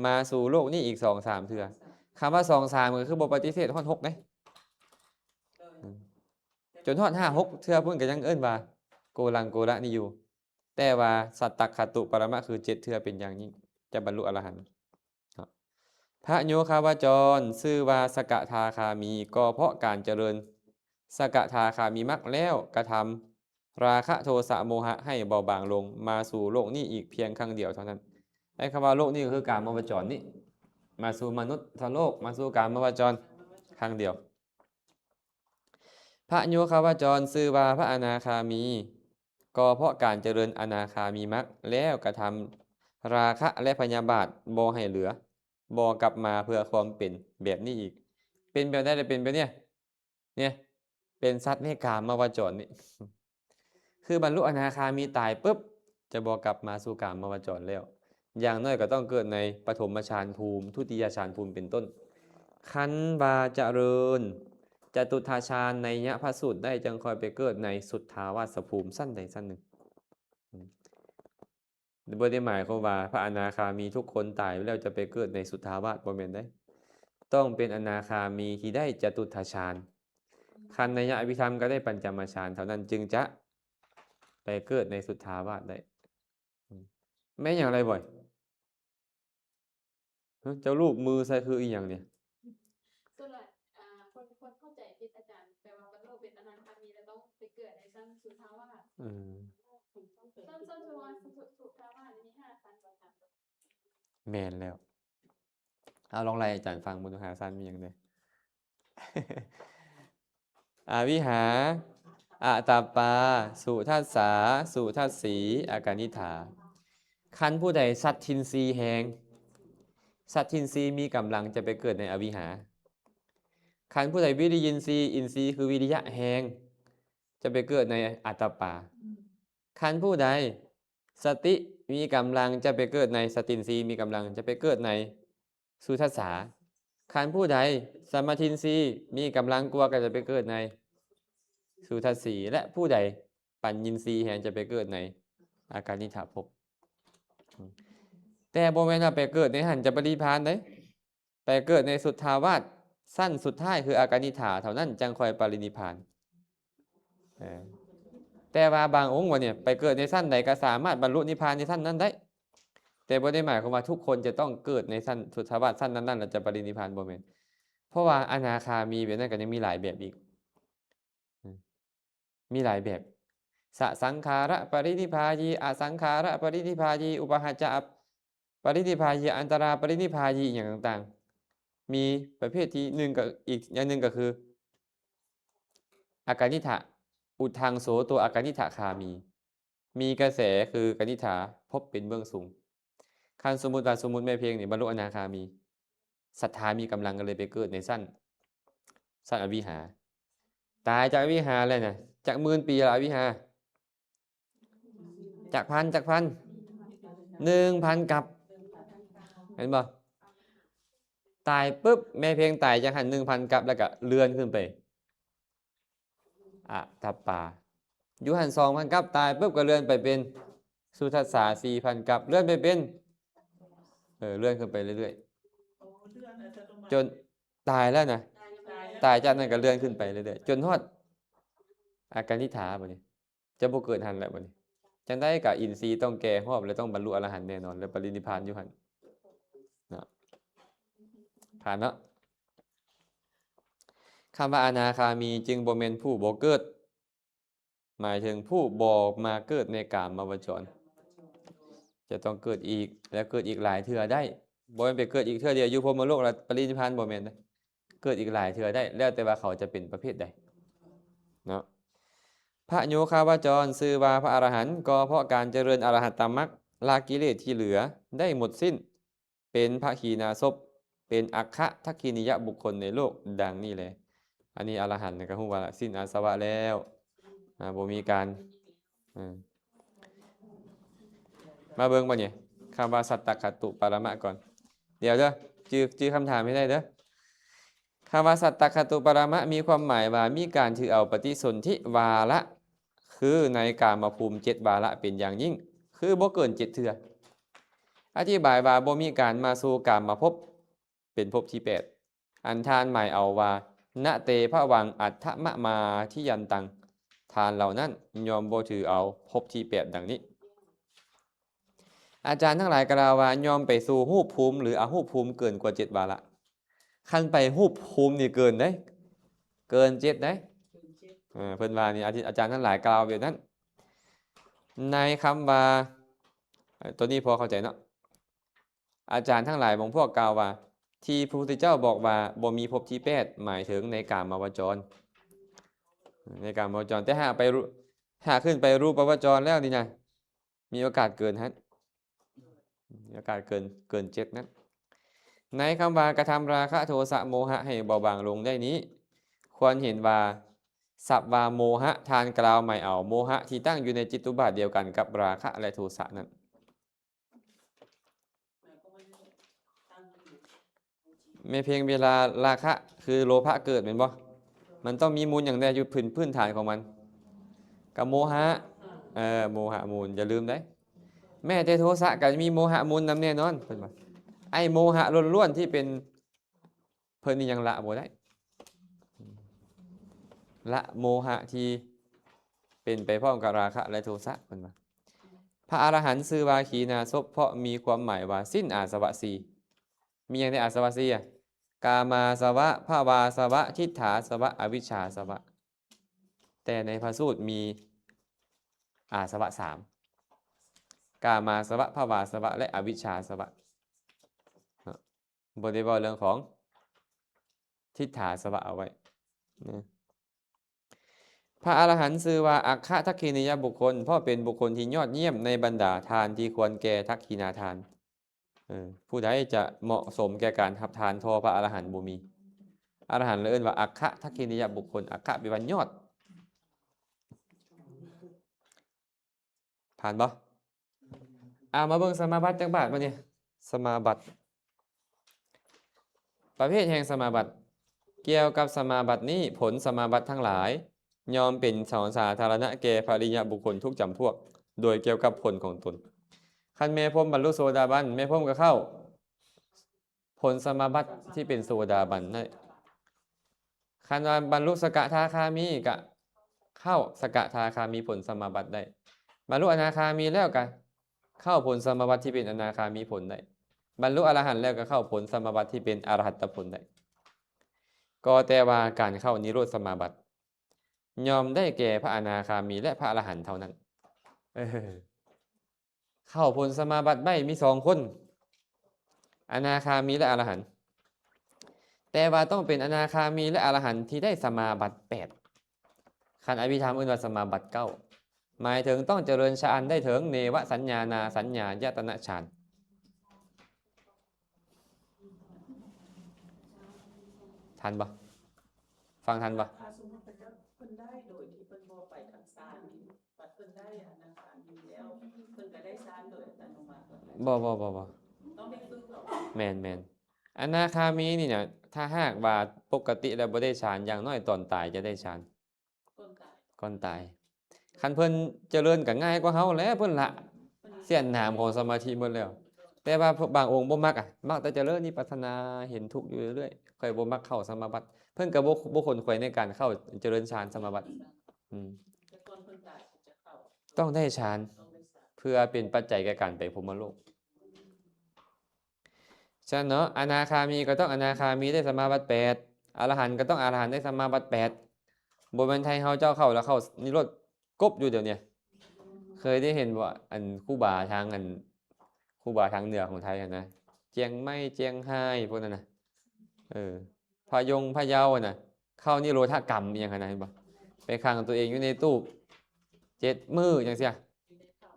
ມາສູ່ໂລກນີ້ອີກສອງສາມເທື່ອ. ຄຳວ່າສອງສາມກໍຄືບໍ່ປະຕິເສດຮອດຫົກເດ້ ຈົນຮອດຫ້າຫົກເທື່ອພຸ້ນກໍຍັງເອີ້ນວ່າໂກລັງໂກລະນີ້ຢູ່. ແຕ່ວ່າສັດຕະຄະຕຸປະລະມະຄືເຈັດເທື່ອເປັນຢ່າງຍິ່ງ ຈະບັນລຸອະລະຫັນ. ພະໂຍຄາວະຈອນຊື່ວ່າສະກະທາຄາມີ ກໍເພາະການຈະເລີນສະກະທາຄາມີມັກແລ້ວ ກະທຳລາຄະໂທສະໂມຫະໃຫ້ເບົາບາງລົງ ມາສູ່ໂລກນີ້ອີກພຽງຄັ້ງດຽວເທົ່ານັ້ນ. ໃນຄຳວ່າໂລກນີ້ກໍຄືກາມະວະຈອນນີ້ ມາສູ່ມະນຸດສະໂລກ ມາສູ່ກາມະວະຈອນຄັ້ງດຽວ. ພະໂຍຄາວະຈອນຊື່ວ່າພະອະນາຄາມີ ກໍເພາະການຈະເລີນອະນາຄາມີມັກແລ້ວ ກະທຳລາຄະ ແລະ ພະຍາບາດບໍ່ໃຫ້ເຫຼືອ ບໍ່ກັບມາເພື່ອຄວາມເປັນແບບນີ້ອີກ. ເປັນແບບໃດລະເປັນແບບນີ້? ເນຍ ເປັນສັດໃນກາມະວະຈອນນີ້ ຄືບັນລຸອະນາຄາມີຕາຍປຶບ ຈະບໍ່ກັບມາສູ່ກາມະວະຈອນແລ້ວ. ຢ່າງໜ້ອຍກໍຕ້ອງເກີດໃນປະຖົມມະຊານພູມ ທຸຕິຍະຊານພູມເປັນຕົ້ນ. ຄັນວ່າຈະເລີນຈະຕຸດຖະຊານໄນຍະພະສູດໄດ້ ຈຶ່ງຄ່ອຍໄປເກີດໃນສຸດທາວາດສະພູມຊັ້ນໃດຊັ້ນໜຶ່ງ. ບໍ່ໄດ້ໝາຍຄວາມວ່າພະອະນາຄາມີທຸກຄົນຕາຍໄປແລ້ວຈະໄປເກີດໃນສຸດທາວາດ ບໍ່ແມ່ນເດ້. ຕ້ອງເປັນອະນາຄາມີທີ່ໄດ້ຈະຕຸດຖະຊານ ຂັ້ນໄນຍະອະພິທຳກໍໄດ້ປັນຈະມະຊານເທົ່ານັ້ນ ຈຶ່ງຈະໄປເກີດໃນສຸດທາວາດໄດ້. ແມ່ນຫຍັງລະບອຍ? ຮະ ເຈົ້າລູບມືໃສ່ຄືອີຫຍັງນີ້? ສ່ວນຫຼາຍ ອ່າ ຄົນ ຄົນເຂົ້າໃຈຜິດອາຈານ ແປວ່າບັນລຸເປັນອະນາຄາມີແລ້ວຕ້ອງໄປເກີດໃນຊັ້ນສຸດທາວາດ. ເອີ ຊັ້ນ ຊັ້ນສຸດທາວາດ ສຸ ສຸດທາວາດມີຫ້າຊັ້ນບໍ່? ແມ່ນແລ້ວ. ເອົາ ລອງໄລ່ອາຈານຟັງເບິ່ງດູ ຫ້າຊັ້ນມີຫຍັງແດ່? ອະວິຫາ, ອະຕາປາ, ສຸທັດສາ, ສຸທັດສີ, ອາການິຖາ. ຄັນຜູ້ໃດສັດທິນຊີແຮງ, ສັດທິນຊີມີກຳລັງຈະໄປເກີດໃນອະວິຫາ. ຄັນຜູ້ໃດວິລິຍິນຊີ, ອິນຊີຄືວິລິຍະແຮງ, ຈະໄປເກີດໃນອາຕາປາ. ຄັນຜູ້ໃດສະຕິມີກຳລັງຈະໄປເກີດໃນ, ສະຕິນຊີມີກຳລັງຈະໄປເກີດໃນສຸທັດສາ. ຄັນຜູ້ໃດສະມາທິນຊີມີກຳລັງກວ່າກໍຈະໄປເກີດໃນສຸທັດສີ ແລະ ຜູ້ໃດປັນຍິນຊີແຮງຈະໄປເກີດໃນອາການິຖາພົບ. ແຕ່ບໍ່ແມ່ນວ່າໄປເກີດໃນຫັ້ນຈະປະລິນິພານເດ້. ໄປເກີດໃນສຸດທາວາດຊັ້ນສຸດທ້າຍ ຄືອາການິຖາເທົ່ານັ້ນ ຈັ່ງຄ່ອຍປະລິນິພານ. ເອີ ແຕ່ວ່າບາງອົງວ່ານີ້ ໄປເກີດໃນຊັ້ນໃດກໍສາມາດບັນລຸນິບພານໃນຊັ້ນນັ້ນໄດ້, ແຕ່ບໍ່ໄດ້ໝາຍຄວາມວ່າທຸກຄົນຈະຕ້ອງເກີດໃນຊັ້ນສຸດທາວາດຊັ້ນນັ້ນໆ ແລ້ວຈະປະລິນິບພານ, ບໍ່ແມ່ນ. ເພາະວ່າອະນາຄາມີແບບນັ້ນກໍຍັງມີຫຼາຍແບບອີກ. ມີຫຼາຍແບບ. ສະສັງຂາຣະປະລິນິບພາຍີ ອະສັງຂາຣະປະລິນິບພາຍີ ອຸປະຫັດຈະປະລິນິບພາຍີ ອັນຕະລາປະລິນິບພາຍີ ອີ່ຫຍັງຕ່າງໆ. ມີປະເພດທີໜຶ່ງກໍ ອີກຢ່າງໜຶ່ງກໍຄື ອາການິດຖະ ອຸດທັງໂສໂຕ ອາການິດຖະຄາມີ ມີກະແສຄືກະນິດຖາ ພົບເປັນເບື້ອງສູງ. ຄັນສົມມຸດວ່າ ສົມມຸດແມ່ເພັງນີ້ບັນລຸອະນາຄາມີ ສັດທາມີກຳລັງ ກໍເລີຍໄປເກີດໃນຊັ້ນ ຊັ້ນອະວິຫາ ຕາຍຈາກອະວິຫາແລ້ວນະ ຈັກໝື່ນປີລະອະວິຫາ ຈັກພັນ ຈັກພັນ ໜຶ່ງພັນກັບ ເຫັນບໍ່? ຕາຍປຶບ ແມ່ເພັງຕາຍຈາກຫັ້ນໜຶ່ງພັນກັບ ແລ້ວກໍເລື່ອນຂຶ້ນໄປ ອະທັບປາ ຢູ່ຫັ້ນສອງພັນກັບ ຕາຍປຶບກໍເລື່ອນໄປເປັນສຸທັດສາ ສີ່ພັນກັບ ເລື່ອນໄປເປັນ ເອີ ເລື່ອນຂຶ້ນໄປເລື້ອຍໆ ຈົນຕາຍແລ້ວນະ ຕາຍຈາກນັ້ນກໍເລື່ອນຂຶ້ນໄປເລື້ອຍໆ ຈົນຮອດອາການິດຖາ ບັດນີ້ຈະບໍ່ເກີດຫັ້ນແລ້ວ ບັດນີ້ຈັ່ງໃດກໍອິນຊີຕ້ອງແກ່ຮອບ ແລະ ຕ້ອງບັນລຸອະລະຫັນແນ່ນອນ ແລະ ປະລິນິບພານຢູ່ຫັ້ນເນາະ ຜ່ານເນາະ. ຄຳວ່າອະນາຄາມີຈຶ່ງບໍ່ແມ່ນຜູ້ບໍ່ເກີດ ໝາຍເຖິງຜູ້ບໍ່ມາເກີດໃນກາມະວະຈອນ ຈະຕ້ອງເກີດອີກ ແລະ ເກີດອີກຫຼາຍເທື່ອໄດ້ ບໍ່ແມ່ນໄປເກີດອີກເທື່ອດຽວຢູ່ພົມມະໂລກແລ້ວປະລິນິບພານ ບໍ່ແມ່ນເດ້ ເກີດອີກຫຼາຍເທື່ອໄດ້ ແລ້ວແຕ່ວ່າເຂົາຈະເປັນປະເພດໃດເນາະ. ພະໂຍຄາວະຈອນຊື່ວ່າພະອະລະຫັນ ກໍເພາະການຈະເລີນອະລະຫັດຕະມັກ ລະກິເລດທີ່ເຫຼືອໄດ້ໝົດສິ້ນ ເປັນພະຂີນາສົບ ເປັນອັກຂະທັກຂິນີຍະບຸກຄົນໃນໂລກ ດັ່ງນີ້ແລ. ອັນນີ້ອະລະຫັນກໍຮູ້ວ່າສິ້ນອາສະວະແລ້ວ ອາ ບໍ່ມີການ ເອີ ມາເບິ່ງບັດນີ້ ຄຳວ່າສັດຕະຄະຕຸປະລະມະກ່ອນ ດຽວເດີ ຈື່ ຈື່ຄຳຖາມໃຫ້ໄດ້ເດີ. ຄຳວ່າສັດຕະຄະຕຸປະລະມະ ມີຄວາມໝາຍວ່າມີການຖືເອົາປະຕິສົນທິວາລະ ຄືໃນກາມະພູມເຈັດວາລະເປັນຢ່າງຍິ່ງ ຄືບໍ່ເກີນເຈັດເທື່ອ. ອະທິບາຍວ່າບໍ່ມີການມາສູ່ກາມະພົບ ເປັນພົບທີແປດ ອັນທ່ານໝາຍເອົາວ່າ ນະເຕພະວັງອັດຖະມະມາທິຍັນຕັງ ທ່ານເຫຼົ່ານັ້ນຍ່ອມບໍ່ຖືເອົາພົບທີແປດ ດັ່ງນີ້. ອາຈານທັງຫຼາຍກ່າວວ່າ ຍ່ອມໄປສູ່ຮູບພູມ ຫຼື ອະຮູບພູມເກີນກວ່າເຈັດວາລະ. ຄັນໄປຮູບພູມນີ້ເກີນເດ້ ເກີນເຈັດເດ້ ເອີ ເພິ່ນວ່ານີ້ ອາ ອາຈານທັງຫຼາຍກ່າວແບບນັ້ນ. ໃນຄຳວ່າ ເອີ ຕົວນີ້ພໍເຂົ້າໃຈເນາະ ອາຈານທັງຫຼາຍບາງພວກກ່າວວ່າ ທີ່ພະພຸດທະເຈົ້າບອກວ່າບໍ່ມີພົບທີແປດ ໝາຍເຖິງໃນກາມະວະຈອນ ໃນກາມະວະຈອນ ແຕ່ຫາກໄປ ຫາກຂຶ້ນໄປຮູປະວະຈອນແລ້ວນີ້ນະ ມີໂອກາດເກີນຫັ້ນ ມີໂອກາດເກີນ ເກີນເຈັດນັ້ນ. ໃນຄຳວ່າກະທຳລາຄະໂທສະໂມຫະໃຫ້ເບົາບາງລົງໄດ້ນີ້ ຄວນເຫັນວ່າສັບວ່າໂມຫະ ທ່ານກ່າວໝາຍເອົາໂມຫະທີ່ຕັ້ງຢູ່ໃນຈິດຕຸບາດດຽວກັນກັບລາຄະ ແລະ ໂທສະນັ້ນ. ແມ່ເພັງ ເວລາລາຄະ ຄືໂລພະເກີດແມ່ນບໍ່? ມັນຕ້ອງມີມູນຫຍັງແດ່ຢູ່ພື້ນ ພື້ນຖານຂອງມັນ? ກໍໂມຫະ ເອີ ໂມຫະມູນ ຢ່າລືມເດ້. ແມ້ແຕ່ໂທສະກໍມີໂມຫະມູນນຳແນ່ນອນ ເພິ່ນວ່າ. ໄອ້ໂມຫະລ້ວນໆທີ່ເປັນ ເພິ່ນນີ້ຍັງລະບໍ່ໄດ້ ລະໂມຫະທີ່ເປັນໄປພ້ອມກັບລາຄະ ແລະ ໂທສະ ເພິ່ນວ່າ. ພະອະລະຫັນຊື່ວ່າຂີນາສົບ ເພາະມີຄວາມໝາຍວ່າສິ້ນອາສະວະສີ່. ມີຫຍັງແດ່ອາສະວະສີ່? ກາມາສະວະ, ພະວາສະວະ, ທິດຖາສະວະ, ອະວິຊຊາສະວະ. ແຕ່ໃນພະສູດມີອາສະວະສາມ, ກາມາສະວະ, ພະວາສະວະ ແລະ ອະວິຊຊາສະວະ. ບໍ່ໄດ້ເວົ້າເລື່ອງຂອງທິດຖາສະວະເອົາໄວ້ນະ. ພະອະລະຫັນຊື່ວ່າອັກຂະທັກຂິນີຍະບຸກຄົນ ເພາະເປັນບຸກຄົນທີ່ຍອດຢ້ຽມໃນບັນດາທານທີ່ຄວນແກ່ທັກຂິນາທານ. ເອີ ຜູ້ໃດຈະເໝາະສົມແກ່ການຮັບທານທໍ່ພະອະລະຫັນ? ບໍ່ມີ. ອະລະຫັນລະເອີ້ນວ່າອັກຂະທັກຂິນີຍະບຸກຄົນ. ອັກຂະແປວ່າຍອດ. ຜ່ານບໍ່? ເອົາມາເບິ່ງສະມາບັດຈັກບາດບັດນີ້. ສະມາບັດ ປະເພດແຫ່ງສະມາບັດ. ກ່ຽວກັບສະມາບັດນີ້, ຜົນສະມາບັດທັງຫຼາຍ ຍ່ອມເປັນສອງສາທາລະນະແກ່ພະອະລິຍະບຸກຄົນທຸກຈຳພວກ ໂດຍກ່ຽວກັບຜົນຂອງຕົນ. ຄັນແມ່ພົມບັນລຸໂສດາບັນ, ແມ່ພົມກໍເຂົ້າ ຜົນສະມາບັດທີ່ເປັນໂສດາບັນນັ້ນ. ຄັນວ່າບັນລຸສະກະທາຄາມີ ກະເຂົ້າສະກະທາຄາມີຜົນສະມາບັດໄດ້. ບັນລຸອະນາຄາມີແລ້ວກະເຂົ້າຜົນສະມາບັດທີ່ເປັນອະນາຄາມີຜົນໄດ້. ບັນລຸອະລະຫັນແລ້ວກະເຂົ້າຜົນສະມາບັດທີ່ເປັນອະລະຫັດຕະຜົນໄດ້. ກໍແຕ່ວ່າການເຂົ້ານິໂຣດສະມາບັດ ຍ່ອມໄດ້ແກ່ພະອະນາຄາມີ ແລະ ພະອະລະຫັນເທົ່ານັ້ນ. ເອີ ເຂົ້າຜົນສະມາບັດໄດ້ມີສອງຄົນ ອະນາຄາມີ ແລະ ອະລະຫັນ. ແຕ່ວ່າຕ້ອງເປັນອະນາຄາມີ ແລະ ອະລະຫັນທີ່ໄດ້ສະມາບັດແປດ. ຄັນອະພິທຳເອີ້ນວ່າສະມາບັດເກົ້າ ໝາຍເຖິງຕ້ອງຈະເລີນຊານໄດ້ເຖິງເນວະສັນຍານາສັນຍາຍະຕະນະຊານ. ທັນບໍ່? ຟັງທັນບໍ່? ຖ້າສົມມຸດວ່າເພິ່ນໄດ້ໂດຍທີ່ເພິ່ນບໍ່ໄປທາງຊານນີ້ ບັດເພິ່ນໄດ້ອະນາຄາມີແລ້ວ ເພິ່ນກໍໄດ້ຊານໂດຍອັດຕະໂນມັດ. ບໍ່ ບໍ່ ບໍ່ ບໍ່ ຕ້ອງໄດ້ຝຶກເອົາ. ແມ່ນໆ ອະນາຄາມີນີ້ນະ ຖ້າຫາກວ່າປົກກະຕິແລ້ວບໍ່ໄດ້ຊານ ຢ່າງໜ້ອຍຕອນຕາຍຈະໄດ້ຊານ. ກ່ອນຕາຍ ກ່ອນຕາຍ ຄັນເພິ່ນຈະເລີນກໍງ່າຍກວ່າເຮົາແຫຼະ ເພິ່ນລະສຽນໜາມຂອງສະມາທິໝົດແລ້ວ. ແຕ່ວ່າບາງອົງບໍ່ມັກອະ ມັກແຕ່ຈະເລີນວິປັດສະນາ ເຫັນທຸກຢູ່ເລື້ອຍໆ ຂ້ອຍບໍ່ມັກເຂົ້າສະມາບັດ. ເພິ່ນກໍບໍ່ ບໍ່ຂົນຂວາຍໃນການເຂົ້າຈະເລີນຊານສະມາບັດ. ອືມ ແຕ່ກ່ອນເພິ່ນຕາຍຈະເຂົ້າ ຕ້ອງໄດ້ຊານ ຕ້ອງໄດ້ຊານ ເພື່ອເປັນປັດໄຈແກ່ການໄປພົມມະໂລກ. ສະນັ້ນເນາະ ອະນາຄາມີກໍຕ້ອງອະນາຄາມີໄດ້ສະມາບັດແປດ ອະລະຫັນກໍຕ້ອງອະລະຫັນໄດ້ສະມາບັດແປດ. ບໍ່ແມ່ນໄທເຮົາເຈົ້າເຂົ້າແລ້ວເຂົ້ານິໂຣດກົບຢູ່ດຽວນີ້. ເຄີຍໄດ້ເຫັນບໍ່ ອັນຄູບາທາງ ອັນຄູບາທາງເໜືອຂອງໄທຫັ້ນນະ ຈຽງໃໝ່ ຈຽງຮາຍ ພວກນັ້ນນະ ເອີ ພະຍົງ ພະເຍົາຫັ້ນນະ ເຂົ້ານິໂຣທະກຳອີ່ຫຍັງຫັ້ນນະ ເຫັນບໍ່? ໄປຂັງຕົວເອງຢູ່ໃນຕູບເຈັດມື້ຈັ່ງຊີ້.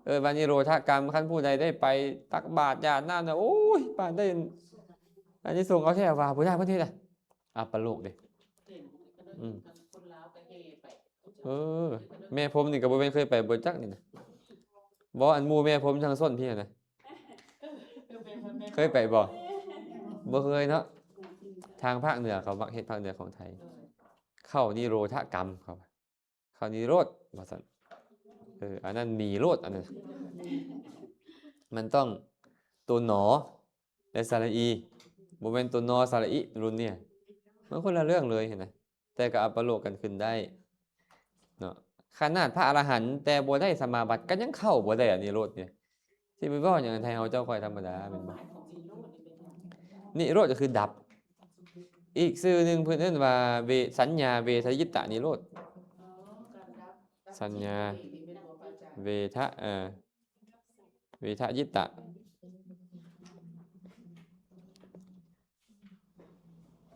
ເອີ້ນວ່ານິໂຣທະກຳ. ຄັນຜູ້ໃດໄດ້ໄປຕັກບາດຢາດນ້ຳນະ ໂອ້ຍ ປານໄດ້ອານິສົງເອົາແທ້ວ່າ ຜູ້ນັ້ນເພິ່ນເຮັດອະ ອັບປະໂລກເດ້. ອືມ ເອີ ແມ່ພົມນີ້ກໍບໍ່ແມ່ນເຄີຍໄປບໍ່ຈັກນີ້ນະ. ບໍ່ ອັນໝູ່ແມ່ພົມທາງສົ້ນພີ້ຫັ້ນນະ ເຄີຍໄປບໍ່? ບໍ່ເຄີຍເນາະ. ທາງພາກເໜືອເຂົາມັກເຮັດ ພາກເໜືອຂອງໄທ ເຂົ້ານິໂຣທະກຳ ເຂົາວ່າ ເຂົ້ານິໂຣດວ່າຊັ້ນ. ເອີ ອັນນັ້ນໜີໂລດ ອັນນັ້ນ ມັນຕ້ອງໂຕໜໍ ແລະ ສະຫຼະອີ ບໍ່ແມ່ນໂຕນໍ ສະຫຼະອິ ລຸ້ນນີ້ ມັນຄົນລະເລື່ອງເລີຍຫັ້ນນະ. ແຕ່ກໍອັບປະໂລກກັນຂຶ້ນໄດ້ເນາະ. ຂະໜາດພະອະລະຫັນແຕ່ບໍ່ໄດ້ສະມາບັດ ກໍຍັງເຂົ້າບໍ່ໄດ້ອະນິໂຣດນີ້. ຊິໄປເວົ້າຫຍັງ ໄທເຮົາເຈົ້າຂ້ອຍທຳມະດາແມ່ນບໍ່? ນິໂຣດກໍຄືດັບ. ອີກຊື່ໜຶ່ງເພິ່ນເອີ້ນວ່າເວ ສັນຍາເວທະຍິດຕະນິໂຣດ. ສັນຍາເວທະ ເອີ ເວທະຍິດຕະ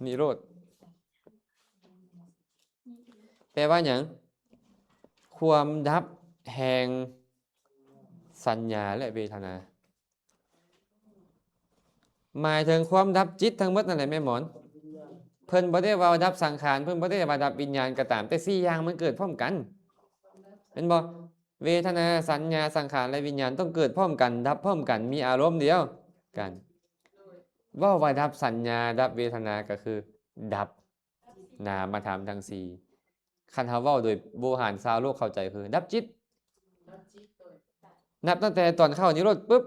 ນິໂຣດ. ແປວ່າຫຍັງ? ຄວາມດັບແຫ່ງສັນຍາ ແລະ ເວທະນາ ໝາຍເຖິງຄວາມດັບຈິດທັງໝົດນັ້ນແຫຼະແມ່ໝອນ. ເພິ່ນບໍ່ໄດ້ເວົ້າດັບສັງຂານ ເພິ່ນບໍ່ໄດ້ວ່າດັບວິນຍານກໍຕາມ ແຕ່ສີ່ຢ່າງມັນເກີດພ້ອມກັນ ແມ່ນບໍ່? ເວທະນາ ສັນຍາ ສັງຂານ ແລະ ວິນຍານຕ້ອງເກີດພ້ອມກັນ ດັບພ້ອມກັນ ມີອາລົມດຽວກັນ. ເວົ້າວ່າດັບສັນຍາ ດັບເວທະນາ ກໍຄືດັບນາມະທຳທັງສີ່. ຄັນເຮົາເວົ້າໂດຍໂວຫານຊາວໂລກເຂົ້າໃຈຄືດັບຈິດ. ນັບຕັ້ງແຕ່ຕອນເຂົ້ານິໂຣດປຶບ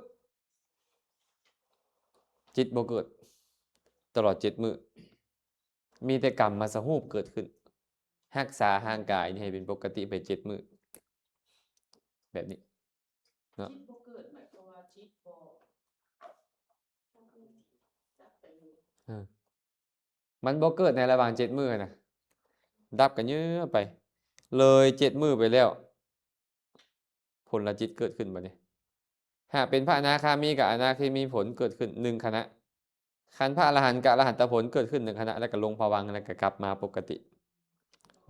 ຈິດບໍ່ເກີດຕະຫຼອດເຈັດມື້. ມີແຕ່ກຳມະສະຮູບເກີດຂຶ້ນ ຮັກສາຮ່າງກາຍນີ້ໃຫ້ເປັນປົກກະຕິໄປເຈັດມື້ ແບບນີ້ເນາະ. ຈິດບໍ່ເກີດໝາຍຄວາມວ່າຈິດບໍ່ ເອີ ມັນບໍ່ເກີດໃນລະຫວ່າງເຈັດມື້ນະ ດັບກະເຍືອໄປ ເລີຍເຈັດມື້ໄປແລ້ວ ຜົນລະຈິດເກີດຂຶ້ນບັດນີ້. ຫາກເປັນພະອະນາຄາມີກະອະນາຄາມີຜົນເກີດຂຶ້ນໜຶ່ງຂະນະ. ຄັນພະອະລະຫັນກະອະລະຫັນຕະຜົນເກີດຂຶ້ນໜຶ່ງຂະນະ ແລ້ວກະລົງພະວັງ ແລ້ວກະກັບມາປົກກະຕິ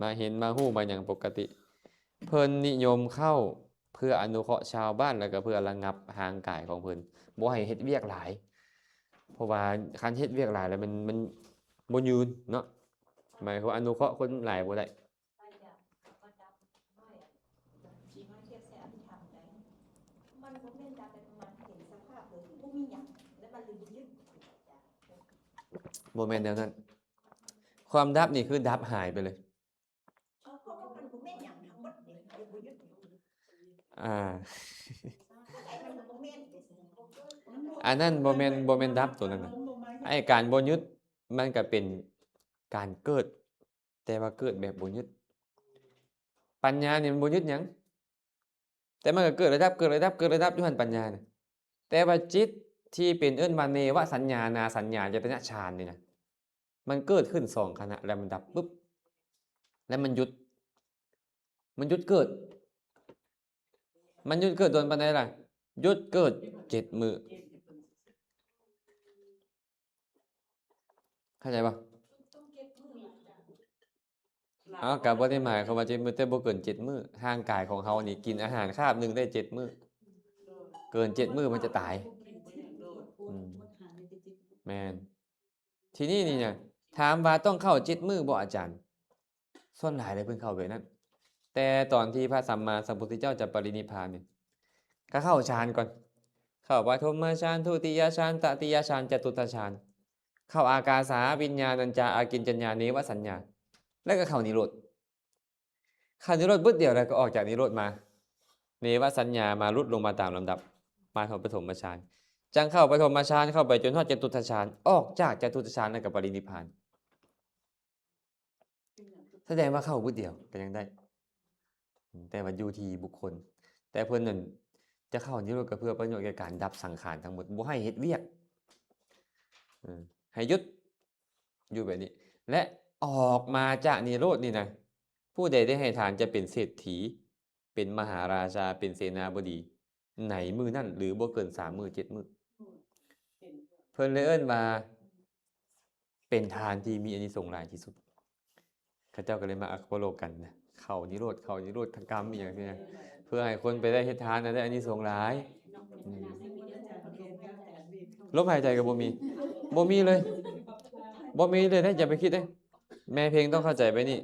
ມາເຫັນມາຮູ້ມາຫຍັງປົກກະຕິ. ເພິ່ນນິຍົມເຂົ້າເພື່ອອະນຸເຄາະຊາວບ້ານ ແລ້ວກະເພື່ອລະງັບຮ່າງກາຍຂອງເພິ່ນ ບໍ່ໃຫ້ເຮັດວຽກຫຼາຍ. ເພາະວ່າຄັນເຮັດວຽກຫຼາຍແລ້ວມັນ ມັນບໍ່ຍືນເນາະ ໝາຍຄວາມວ່າອະນຸເຄາະຄົນຫຼາຍບໍ່ໄດ້. ມັນບໍ່ແມ່ນດັບແບບມັນເຫັນສະພາບໂດຍທີ່ບໍ່ມີຫຍັງ ແລ້ວມັນເລີຍໄປຍຶດ. ບໍ່ແມ່ນແນວນັ້ນ. ຄວາມດັບນີ້ຄືດັບຫາຍໄປເລີຍ. ເອີ ເພາະວ່າມັນບໍ່ແມ່ນຫຍັງທັງໝົດເດ ບໍ່ຍຶດ. ອ່າ ອັນນັ້ນບໍ່ແມ່ນ ບໍ່ແມ່ນດັບໂຕນັ້ນນະ. ໄອ້ການບໍ່ຍຶດ ມັນກະເປັນການເກີດ ແຕ່ວ່າເກີດແບບບໍ່ຍຶດ. ປັນຍານີ້ມັນບໍ່ຍຶດຫຍັງ ແຕ່ມັນກໍເກີດແລະດັບ ເກີດແລະດັບ ເກີດແລະດັບຢູ່ຫັ້ນ ປັນຍານະ. ແຕ່ວ່າຈິດທີ່ເປັນເອີ້ນວ່າເນວະສັນຍານາສັນຍາຍະຕະນະຊານນີ້ນະ ມັນເກີດຂຶ້ນສອງຂະນະ ແລ້ວມັນດັບປຶບ ແລ້ວມັນຢຸດ. ມັນຢຸດເກີດ ມັນຢຸດເກີດດົນປານໃດລະ? ຢຸດເກີດເຈັດມື້. ເຂົ້າໃຈບໍ່? ເອົ້າ ກໍບໍ່ໄດ້ໝາຍຄວາມວ່າເຈັດມື້ ແຕ່ບໍ່ເກີນເຈັດມື້. ຮ່າງກາຍຂອງເຮົານີ້ກິນອາຫານຄາບໜຶ່ງໄດ້ເຈັດມື້. ເກີນເຈັດມື້ມັນຈະຕາຍ. ອືມ ແມ່ນ. ທີນີ້ນີ້ນະ ຖາມວ່າຕ້ອງເຂົ້າເຈັດມື້ບໍ່ອາຈານ? ສ່ວນຫຼາຍເລີຍເພິ່ນເຂົ້າແບບນັ້ນ. ແຕ່ຕອນທີ່ພະສຳມາສຳພຸດທະເຈົ້າຈະປະລິນິບພານນີ້ ກໍເຂົ້າฌານກ່ອນ. ເຂົ້າປະຖົມມະຊານ, ທຸຕິຍະຊານ, ຕະຕິຍະຊານ, ຈະຕຸດທະຊານ. ເຂົ້າອາກາສາວິນຍານັນຈາອາກິນຈັນຍາເນວະສັນຍາ ແລ້ວກໍເຂົ້ານິໂຣດ. ເຂົ້ານິໂຣດບຶດດຽວ ແລ້ວກໍອອກຈາກນິໂຣດມາ ເນວະສັນຍາ ມາຫຼຸດລົງມາຕາມລຳດັບ ມາເຂົ້າປະຖົມມະຊານ ຈັ່ງເຂົ້າປະຖົມມະຊານ ເຂົ້າໄປຈົນຮອດຈະຕຸດທະຊານ ອອກຈາກຈະຕຸດທະຊານ ແລ້ວກໍປະລິນິບພານ. ສະແດງວ່າເຂົ້າບຶດດຽວກໍຍັງໄດ້. ອືມ ແຕ່ວ່າຢູ່ທີ່ບຸກຄົນ. ແຕ່ເພິ່ນນັ້ນຈະເຂົ້ານິໂຣດກໍເພື່ອປະໂຫຍດແກ່ການດັບສັງຂານທັງໝົດ ບໍ່ໃຫ້ເຮັດວຽກ ເອີ ໃຫ້ຢຸດຢູ່ແບບນີ້ ແລະ ອອກມາຈາກນິໂຣດນີ້ນະ ຜູ້ໃດໄດ້ໃຫ້ທານຈະເປັນເສດຖີ ເປັນມະຫາລາຊາ ເປັນເສນາບໍດີ ໃນມື້ນັ້ນ ຫຼື ບໍ່ເກີນສາມມື້ເຈັດມື້. ເພິ່ນເລີຍເອີ້ນວ່າເປັນທານທີ່ມີອານິສົງຫຼາຍທີ່ສຸດ. ເຂົາເຈົ້າກໍເລີຍມາອັບປະໂລກັນນະ ເຂົ້ານິໂຣດ ເຂົ້ານິໂຣດທະກຳອີ່ຫຍັງຊີ້ນະ ເພື່ອໃຫ້ຄົນໄປໄດ້ເຮັດທານນະ ໄດ້ອານິສົງຫຼາຍ. ອືມ ລົມຫາຍໃຈກໍບໍ່ມີ ບໍ່ມີເລີຍ ບໍ່ມີເລີຍເດ້. ຢ່າໄປຄິດເດ້ ແມ່ເພັງຕ້ອງເຂົ້າໃຈແບບນີ້.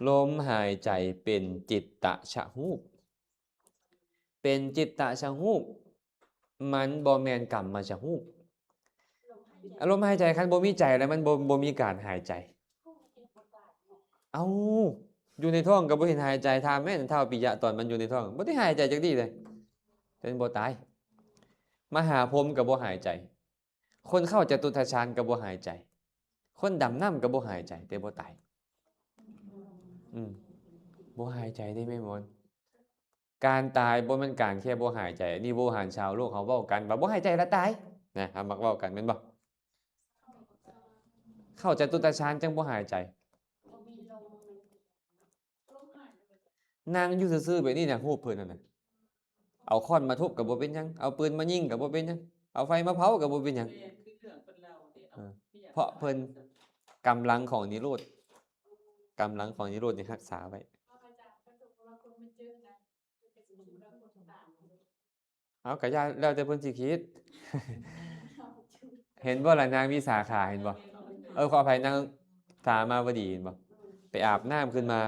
ລົມຫາຍໃຈເປັນຈິດຕະຊະຮູບ ເປັນຈິດຕະຊະຮູບ ມັນບໍ່ແມ່ນກຳມະຊະຮູບ. ອາລົມຫາຍໃຈ ຄັນບໍ່ມີໃຈແລ້ວ ມັນບໍ່ ບໍ່ມີການຫາຍໃຈ. ເອົ້າ ຢູ່ໃນທ້ອງກໍບໍ່ເຫັນຫາຍໃຈ. ຖາມແມ່ນທ້າວປິຍະ ຕອນມັນຢູ່ໃນທ້ອງ ບໍ່ໄດ້ຫາຍໃຈຈັກທີເລີຍ ຈົນບໍ່ຕາຍ. ມະຫາພົມກໍບໍ່ຫາຍໃຈ. ຄົນເຂົ້າຈະຕຸດທະຊານກໍບໍ່ຫາຍໃຈ. ຄົນດຳນ້ຳກໍບໍ່ຫາຍໃຈ ແຕ່ບໍ່ຕາຍ. ອືມ ບໍ່ຫາຍໃຈເດ້ແມ່ໝອນ. ການຕາຍບໍ່ແມ່ນການແຄ່ບໍ່ຫາຍໃຈ. ອັນນີ້ໂວຫານຊາວໂລກເຮົາເວົ້າກັນວ່າບໍ່ຫາຍໃຈລະຕາຍນະ ເຮົາມັກເວົ້າກັນແມ່ນບໍ່? ເຂົ້າຈະຕຸດຕະຊານຈັ່ງບໍ່ຫາຍໃຈ. ນັ່ງຢູ່ຊື່ໆແບບນີ້ນະ ຮູບເພິ່ນຫັ້ນນະ ເອົາຄ້ອນມາທຸບກໍບໍ່ເປັນຫຍັງ ເອົາປືນມາຍິງກໍບໍ່ເປັນຫຍັງ ເອົາໄຟມາເຜົາກໍບໍ່ເປັນຫຍັງ. ເອີ ເພາະເພິ່ນກຳລັງຂອງນິໂຣດ ກຳລັງຂອງນິໂຣດນີ້ຮັກສາໄວ້. ເອົາ ກະຢ່າ ແລ້ວແຕ່ເພິ່ນຊິຄິດ. ເຫັນບໍ່ລະ ນາງວິສາຂາ ເຫັນບໍ່? ເອີ ຂໍອະໄພ ນາງສາມາວະດີ ເຫັນບໍ່? ໄປອາບນ້ຳຂຶ້ນມາ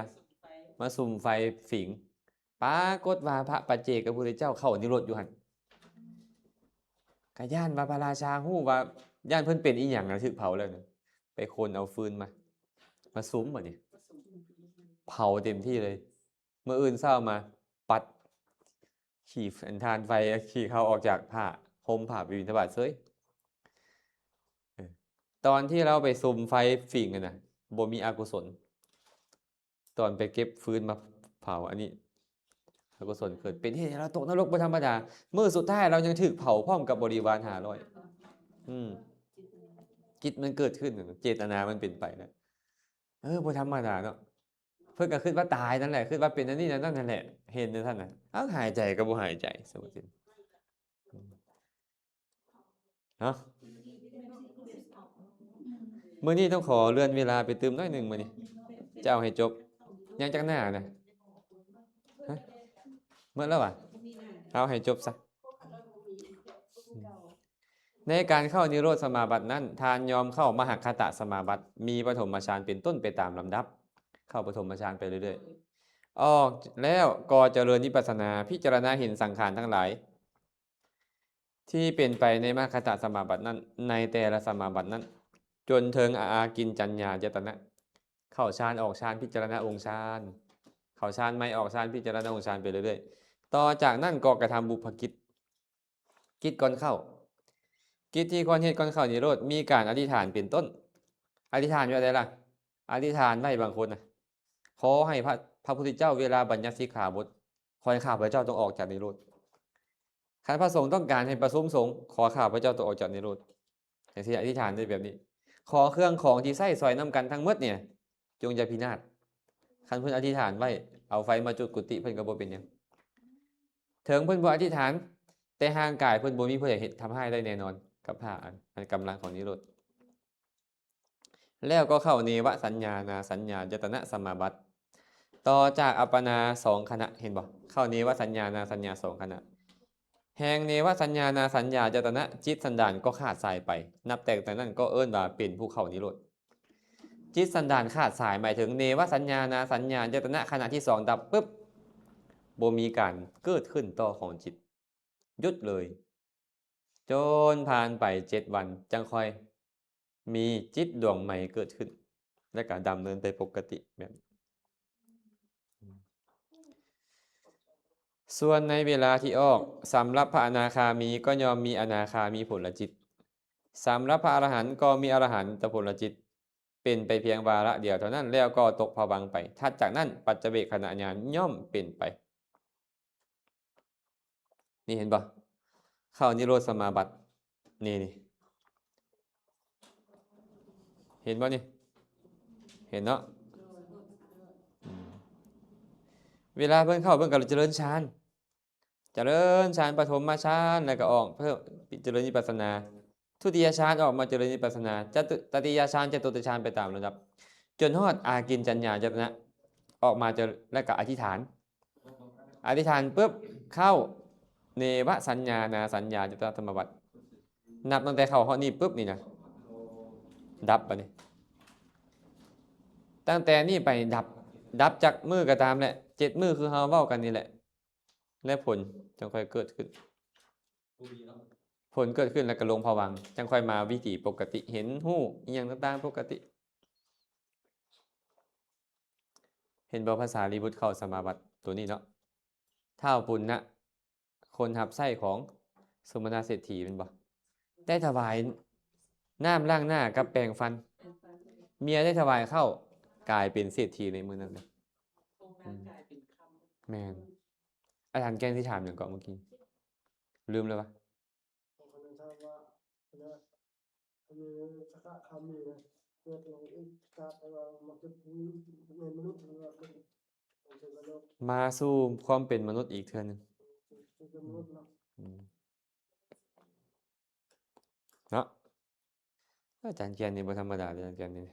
ມາສຸມໄຟຝິງ ປາກົດວ່າພະປັດເຈກະພຸດທະເຈົ້າເຂົ້ານິໂຣດຢູ່ຫັ້ນ. ກະຢ້ານວ່າພະລາຊາຮູ້ວ່າ ຢ້ານເພິ່ນເປັນອີ່ຫຍັງນະ ຖືກເຜົາແລ້ວນະ ໄປຂົນເອົາຟືນມາ ມາສຸມບາດນີ້ ເຜົາເຕັມທີ່ເລີຍ. ມື້ອື່ນເຊົ້າມາປັດຂີ້ ອັນ ຖ່ານໄຟ ຂີ້ເຂົ້າອອກຈາກຜ້າ ຫົ່ມຜ້າໄປບິນທະບາດເສີຍ. ເອີ ຕອນທີ່ລາວໄປສຸມໄຟຝິງຫັ້ນນະ ບໍ່ມີອະກຸສົນ. ຕອນໄປເກັບຟືນມາເຜົາ ອັນນີ້ອະກຸສົນເກີດ ເປັນເຫດໃຫ້ລາວຕົກນະລົກບໍ່ທຳມະດາ. ມື້ສຸດທ້າຍລາວຍັງຖືກເຜົາພ້ອມກັບບໍລິວານຫ້າຮ້ອຍ. ອືມ ຈິດມັນເກີດຂຶ້ນ ເຈດຕະນາມັນເປັນໄປແລ້ວ. ເອີ ບໍ່ທຳມະດາເນາະ. ເພິ່ນກໍຄິດວ່າຕາຍນັ້ນແຫຼະ ຄິດວ່າເປັນອັນນີ້ອັນນັ້ນນັ້ນແຫຼະ ເຫັນຈັ່ງຊັ້ນນະ. ເອົາ ຫາຍໃຈກໍບໍ່ຫາຍໃຈ ສົມມຸດເນາະ. ມື້ນີ້ຕ້ອງຂໍເລື່ອນເວລາໄປຕື່ມໜ້ອຍໜຶ່ງ ມື້ນີ້ຈະເອົາໃຫ້ຈົບ. ຍັງຈັກໜ້ານະ? ຮະ ໝົດແລ້ວຫວາ? ເອົາໃຫ້ຈົບຊະ. ໃນການເຂົ້ານິໂຣດສະມາບັດນັ້ນ ທ່ານຍອມເຂົ້າມະຫະຄະຕະສະມາບັດ ມີປະຖົມມະຊານເປັນຕົ້ນໄປຕາມລຳດັບ. ເຂົ້າປະຖົມມະຊານໄປເລື້ອຍໆ ອອກແລ້ວກໍຈະເລີນວິປັດສະນາ ພິຈາລະນາເຫັນສັງຂານທັງຫຼາຍທີ່ເປັນໄປໃນມະຫະຄະຕະສະມາບັດນັ້ນ ໃນແຕ່ລະສະມາບັດນັ້ນ ຈົນເຖິງອາ ອາກິນຈັນຍາຍະຕະນະ. ເຂົ້າຊານ ອອກຊານ ພິຈາລະນາອົງຊານ ເຂົ້າຊານໃໝ່ ອອກຊານ ພິຈາລະນາອົງຊານໄປເລື້ອຍໆ. ຕໍ່ຈາກນັ້ນກໍກະທຳບຸບພະກິດ. ກິດກ່ອນເຂົ້າ ກິດທີ່ຄວນເຮັດກ່ອນເຂົ້ານິໂຣດ ມີການອະທິຖານເປັນຕົ້ນ. ອະທິຖານແບບໃດລະ? ອະທິຖານໄວ້ບາງຄົນນະ ຂໍໃຫ້ພະ ພະພຸດທະເຈົ້າເວລາບັນຍັດສິກຂາບົດ ຂໍໃຫ້ຂ້າພະເຈົ້າຈົ່ງອອກຈາກນິໂຣດ. ຄັນພະສົງຕ້ອງການໃຫ້ປະຊຸມສົງ ຂໍຂ້າພະເຈົ້າຈົ່ງອອກຈາກນິໂຣດ. ຈັ່ງຊີ້ ອະທິຖານໄດ້ແບບນີ້. ຂໍເຄື່ອງຂອງທີ່ໃຊ້ສອຍນຳກັນທັງໝົດນີ້ ຈົ່ງຢ່າພິນາດ. ຄັນເພິ່ນອະທິຖານໄວ້ ເອົາໄຟມາຈຸດກຸຕິເພິ່ນກໍບໍ່ເປັນຫຍັງ. ເຖິງເພິ່ນບໍ່ອະທິຖານ, ແຕ່ຮ່າງກາຍເພິ່ນບໍ່ມີຜູ້ໃດເຮັດທຳຮ້າຍໄດ້ແນ່ນອນກັບຫ້າອັນ, ອັນກຳລັງຂອງນິໂຣດ. ແລ້ວກໍເຂົ້າເນວະສັນຍານາສັນຍາຍະຕະນະສະມາບັດ, ຕໍ່ຈາກອັບປະນາສອງຂະນະ, ເຫັນບໍ່? ເຂົ້າເນວະສັນຍານາສັນຍາສອງຂະນະ. ແຫ່ງເນວະສັນຍານາສັນຍາຍະຕະນະ, ຈິດສັນດານກໍຂາດສາຍໄປ. ນັບແຕ່ນັ້ນກໍເອີ້ນວ່າເປັນຜູ້ເຂົ້ານິໂຣດ. ຈິດສັນດານຂາດສາຍ ໝາຍເຖິງເນວະສັນຍານາສັນຍາຍະຕະນະຂະນະທີສອງດັບປຶບ, ບໍ່ມີການເກີດຂຶ້ນຕໍ່ຂອງຈິດ, ຢຸດເລີຍ. ຈົນຜ່ານໄປເຈັດວັນ ຈັ່ງຄ່ອຍມີຈິດດວງໃໝ່ເກີດຂຶ້ນ ແລະ ກໍດຳເນີນໄປປົກກະຕິແບບນີ້. ສ່ວນໃນເວລາທີ່ອອກ, ສຳລັບພະອະນາຄາມີກໍຍ່ອມມີອະນາຄາມີຜົນລະຈິດ, ສຳລັບພະອະລະຫັນກໍມີອະລະຫັນຕະຜົນລະຈິດ, ເປັນໄປພຽງວາລະດຽວເທົ່ານັ້ນ ແລ້ວກໍຕົກພະວັງໄປ. ຖັດຈາກນັ້ນ ປັດຈະເວກຂະນະຍານຍ່ອມເປັນໄປ. ນີ້ເຫັນບໍ່? ເຂົ້ານິໂຣດສະມາບັດ. ນີ້ ນີ້ ເຫັນບໍ່ນີ້? ເຫັນເນາະ? ອືມ ເວລາເພິ່ນເຂົ້າ ເພິ່ນກໍຈະເລີນฌານ, ຈະເລີນฌານປະຖົມມະຊານ ແລ້ວກໍອອກ ເພື່ອຈະເລີນວິປັດສະນາ. ທຸຕິຍະຊານອອກມາຈະເລີນວິປັດສະນາ, ຈະຕຸ ຕະຕິຍະຊານ, ຈະຕຸດຕະຊານໄປຕາມລຳດັບ ຈົນຮອດອາກິນຈັນຍາຍະຕະນະ ອອກມາຈະ ແລ້ວກໍອະທິຖານ. ອະທິຖານປຶບ ເຂົ້າເນວະສັນຍານາສັນຍາຍະຕະນະສະມາບັດ. ນັບຕັ້ງແຕ່ເຂົ້າຮອດນີ້ປຶບນີ້ນະ ດັບບາດນີ້. ຕັ້ງແຕ່ນີ້ໄປດັບ, ດັບຈັກມື້ກໍຕາມແຫຼະ, ເຈັດມື້ຄືເຮົາເວົ້າກັນນີ້ແຫຼະ. ແລະ ຜົນຈັ່ງຄ່ອຍເກີດຂຶ້ນ, ຜົນເກີດຂຶ້ນແລ້ວກໍລົງພະວັງ, ຈັ່ງຄ່ອຍມາວິຖີປົກກະຕິ, ເຫັນຮູ້ອີ່ຫຍັງຕ່າງໆປົກກະຕິ. ເຫັນບໍ່? ພະສາລີບຸດເຂົ້າສະມາບັດໂຕນີ້ເນາະ, ທ້າວປຸນນະ ຄົນຮັບໃຊ້ຂອງສົມະນະເສດຖີແມ່ນບໍ່? ໄດ້ຖວາຍນ້ຳລ້າງໜ້າກັບແປງຟັນ, ເມຍໄດ້ຖວາຍເຂົ້າ, ກາຍເປັນເສດຖີໃນມື້ນັ້ນເລີຍ. ອືມ ແມ່ນ. ອາຈານແກ່ນຊິຖາມຫຍັງເກາະເມື່ອກີ້? ລືມແລ້ວວະ? ມາສູ່ຄວາມເປັນມະນຸດອີກເທື່ອໜຶ່ງ. ອືມ ເນາະ. ອາຈານແກ່ນນີ້ບໍ່ທຳມະດາເດ້ ອາຈານແກ່ນນີ້.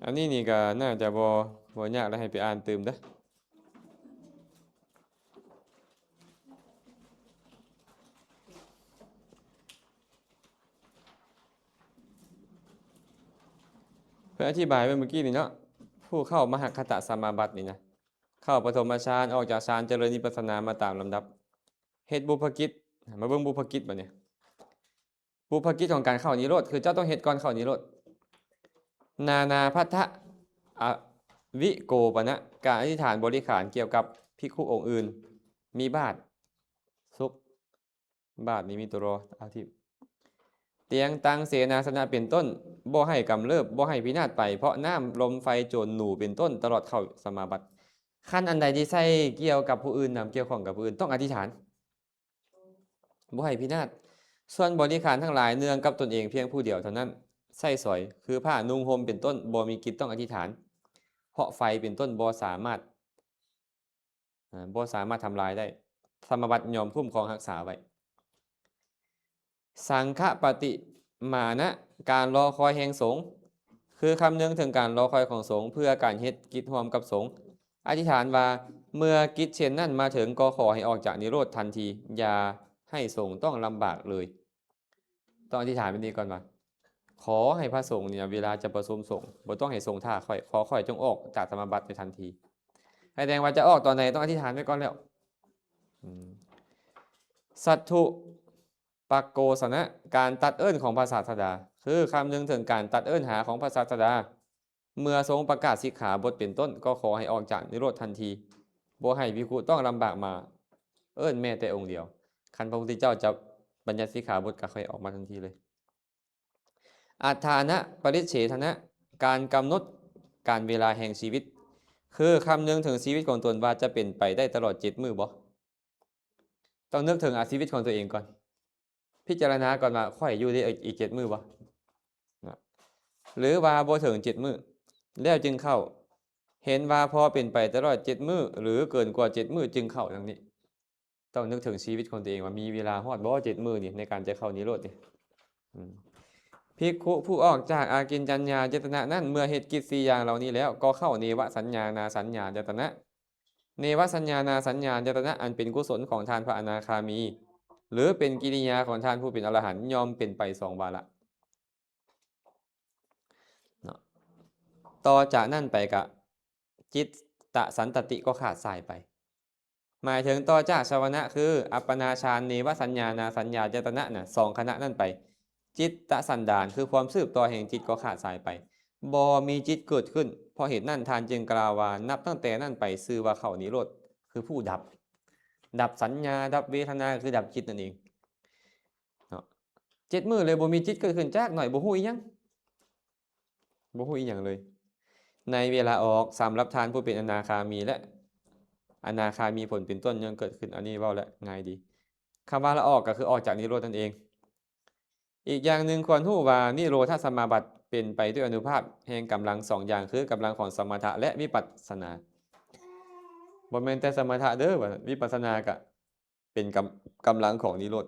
ອັນນີ້ນີ້ກໍໜ້າຈະບໍ່ ບໍ່ຍາກແລ້ວ, ໃຫ້ໄປອ່ານຕື່ມເດີ້. ເພິ່ນອະທິບາຍໄວ້ເມື່ອກີ້ນີ້ເນາະ, ຜູ້ເຂົ້າມະຫະຄະຕະສະມາບັດນີ້ນະ, ເຂົ້າປະຖົມມະຊານ, ອອກຈາກຊານ, ຈະເລີນວິປັດສະນາມາຕາມລຳດັບ, ເຮັດບຸບພະກິດ. ມາເບິ່ງບຸບພະກິດບາດນີ້. ບຸບພະກິດຂອງການເຂົ້ານິໂຣດ ຄືເຈົ້າຕ້ອງເຮັດກ່ອນເຂົ້ານິໂຣດ. ນານາພັດທະອະວິໂກປະນະ, ການອະທິຖານບໍລິຂານກ່ຽວກັບພິກຂຸອົງອື່ນ, ມີບາດ, ສຸກ, ບາດນີ້ມີຕົວລໍ, ອາທິ, ຕຽງ, ຕັ່ງ, ເສນາສະນະເປັນຕົ້ນ, ບໍ່ໃຫ້ກຳເລີບ, ບໍ່ໃຫ້ພິນາດໄປເພາະນ້ຳ, ລົມ, ໄຟ, ໂຈນ, ໜູເປັນຕົ້ນ, ຕະຫຼອດເຂົ້າສະມາບັດ. ຄັນອັນໃດທີ່ໃຊ້ກ່ຽວກັບຜູ້ອື່ນນຳ, ກ່ຽວຂ້ອງກັບຜູ້ອື່ນ, ຕ້ອງອະທິຖານ. ບໍ່ໃຫ້ພິນາດ. ສ່ວນບໍລິຂານທັງຫຼາຍເນື່ອງກັບຕົນເອງພຽງຜູ້ດຽວເທົ່ານັ້ນ, ໃຊ້ສອຍ, ຄືຜ້ານຸ່ງຫົ່ມເປັນຕົ້ນ, ບໍ່ມີກິດຕ້ອງອະທິຖານ, ເພາະໄຟເປັນຕົ້ນບໍ່ສາມາດ, ອາ, ບໍ່ສາມາດທຳລາຍໄດ້, ສະມາບັດຍ່ອມຄຸ້ມຄອງຮັກສາໄວ້. ສັງຄະປະຕິມານະ, ການລໍຄອຍແຫ່ງສົງ, ຄືຄຳນຶງເຖິງການລໍຄອຍຂອງສົງ ເພື່ອການເຮັດກິດຮ່ວມກັບສົງ. ອະທິຖານວ່າ ເມື່ອກິດເຊັ່ນນັ້ນມາເຖິງ ກໍຂໍໃຫ້ອອກຈາກນິໂຣດທັນທີ, ຢ່າໃຫ້ສົງຕ້ອງລຳບາກເລີຍ. ຕ້ອງອະທິຖານແບບນີ້ກ່ອນວ່າ ຂໍໃຫ້ພະສົງນີ້ ເວລາຈະປະຊຸມສົງ ບໍ່ຕ້ອງໃຫ້ສົງຖ້າຂ້ອຍ, ຂໍຂ້ອຍຈົ່ງອອກຈາກສະມາບັດໃນທັນທີ. ສະແດງວ່າຈະອອກຕອນໃດ ຕ້ອງອະທິຖານໄວ້ກ່ອນແລ້ວ. ອືມ ສັດຖຸ ປະໂກສະນະ, ການຕັດເອີ້ນຂອງພະສາສະດາ, ຄືຄຳນຶງເຖິງການຕັດເອີ້ນຫາຂອງພະສາສະດາ. ເມື່ອຊົງປະກາດສິກຂາບົດເປັນຕົ້ນ, ກໍຂໍໃຫ້ອອກຈາກນິໂຣດທັນທີ, ບໍ່ໃຫ້ພິກຂຸຕ້ອງລຳບາກມາເອີ້ນແມ້ແຕ່ອົງດຽວ. ຄັນພະພຸດທະເຈົ້າຈະບັນຍັດສິກຂາບົດ, ກໍໃຫ້ອອກມາທັນທີເລີຍ. ອັດຖານະປະລິເສທະນະ, ການກຳນົດການເວລາແຫ່ງຊີວິດ, ຄືຄຳນຶງເຖິງຊີວິດຂອງຕົນວ່າຈະເປັນໄປໄດ້ຕະຫຼອດເຈັດມື້ບໍ? ຕ້ອງນຶກເຖິງອາ ຊີວິດຂອງຕົວເອງກ່ອນ. ພິຈາລະນາກ່ອນວ່າ ຂ້ອຍຢູ່ໄດ້ອີກເຈັດມື້ບໍ່? ນະ ຫຼືວ່າບໍ່ເຖິງເຈັດມື້ ແລ້ວຈຶ່ງເຂົ້າ. ເຫັນວ່າພໍເປັນໄປຕະຫຼອດເຈັດມື້ ຫຼືເກີນກວ່າເຈັດມື້ຈຶ່ງເຂົ້າ ດັ່ງນີ້. ຕ້ອງນຶກເຖິງຊີວິດຂອງຕົວເອງວ່າ ມີເວລາຮອດບໍ່ເຈັດມື້ນີ້ ໃນການຈະເຂົ້ານິໂຣດນີ້. ອືມ ພິກຂຸຜູ້ອອກຈາກອາກິນຈັນຍາຍະຕະນະນັ້ນ ເມື່ອເຮັດກິດສີ່ຢ່າງເຫຼົ່ານີ້ແລ້ວ ກໍເຂົ້າເນວະສັນຍານາສັນຍາຍະຕະນະ. ເນວະສັນຍານາສັນຍາຍະຕະນະ ອັນເປັນກຸສົນຂອງທ່ານພະອະນາຄາມີ ຫຼືເປັນກິລິຍາຂອງທ່ານຜູ້ເປັນອະລະຫັນ ຍ່ອມເປັນໄປສອງວາລະ. ເນາະ ຕໍ່ຈາກນັ້ນໄປກະ ຈິດຕະສັນຕະຕິກໍຂາດສາຍໄປ. ໝາຍເຖິງຕໍ່ຈາກຊະວະນະ ຄື ອັບປະນາຊານ ເນວະສັນຍານາສັນຍາຍະຕະນະນະ ສອງຂະນະນັ້ນໄປ ຈິດຕະສັນດານ ຄືຄວາມສືບຕໍ່ແຫ່ງຈິດກໍຂາດສາຍໄປ ບໍ່ມີຈິດເກີດຂຶ້ນ. ເພາະເຫດນັ້ນທ່ານຈຶ່ງກ່າວວ່າ ນັບຕັ້ງແຕ່ນັ້ນໄປຊື່ວ່າເຂົ້ານິໂຣດ ຄືຜູ້ດັບ ດັບສັນຍາ ດັບເວທະນາ ຄືດັບຈິດນັ້ນເອງ. ເນາະ ເຈັດມື້ເລີຍບໍ່ມີຈິດເກີດຂຶ້ນຈັກໜ້ອຍ ບໍ່ຮູ້ອີ່ຫຍັງ ບໍ່ຮູ້ອີ່ຫຍັງເລີຍ. ໃນເວລາອອກ ສຳລັບທ່ານຜູ້ເປັນອະນາຄາມີ ແລະ ອະນາຄາມີຜົນເປັນຕົ້ນ ຍ່ອມເກີດຂຶ້ນ. ອັນນີ້ເວົ້າແລ້ວງ່າຍດີ. ຄຳວ່າລາອອກກໍຄືອອກຈາກນິໂຣດນັ້ນເອງ. ອີກຢ່າງໜຶ່ງຄວນຮູ້ວ່າ ນິໂຣທະສະມາບັດເປັນໄປດ້ວຍອະນຸພາບແຫ່ງກຳລັງສອງຢ່າງ ຄືກຳລັງຂອງສະມະຖະ ແລະ ວິປັດສະນາ. ບໍ່ແມ່ນແຕ່ສະມະຖະເດີ ວິປັດສະນາກະເປັນກຳ ກຳລັງຂອງນິໂຣດ.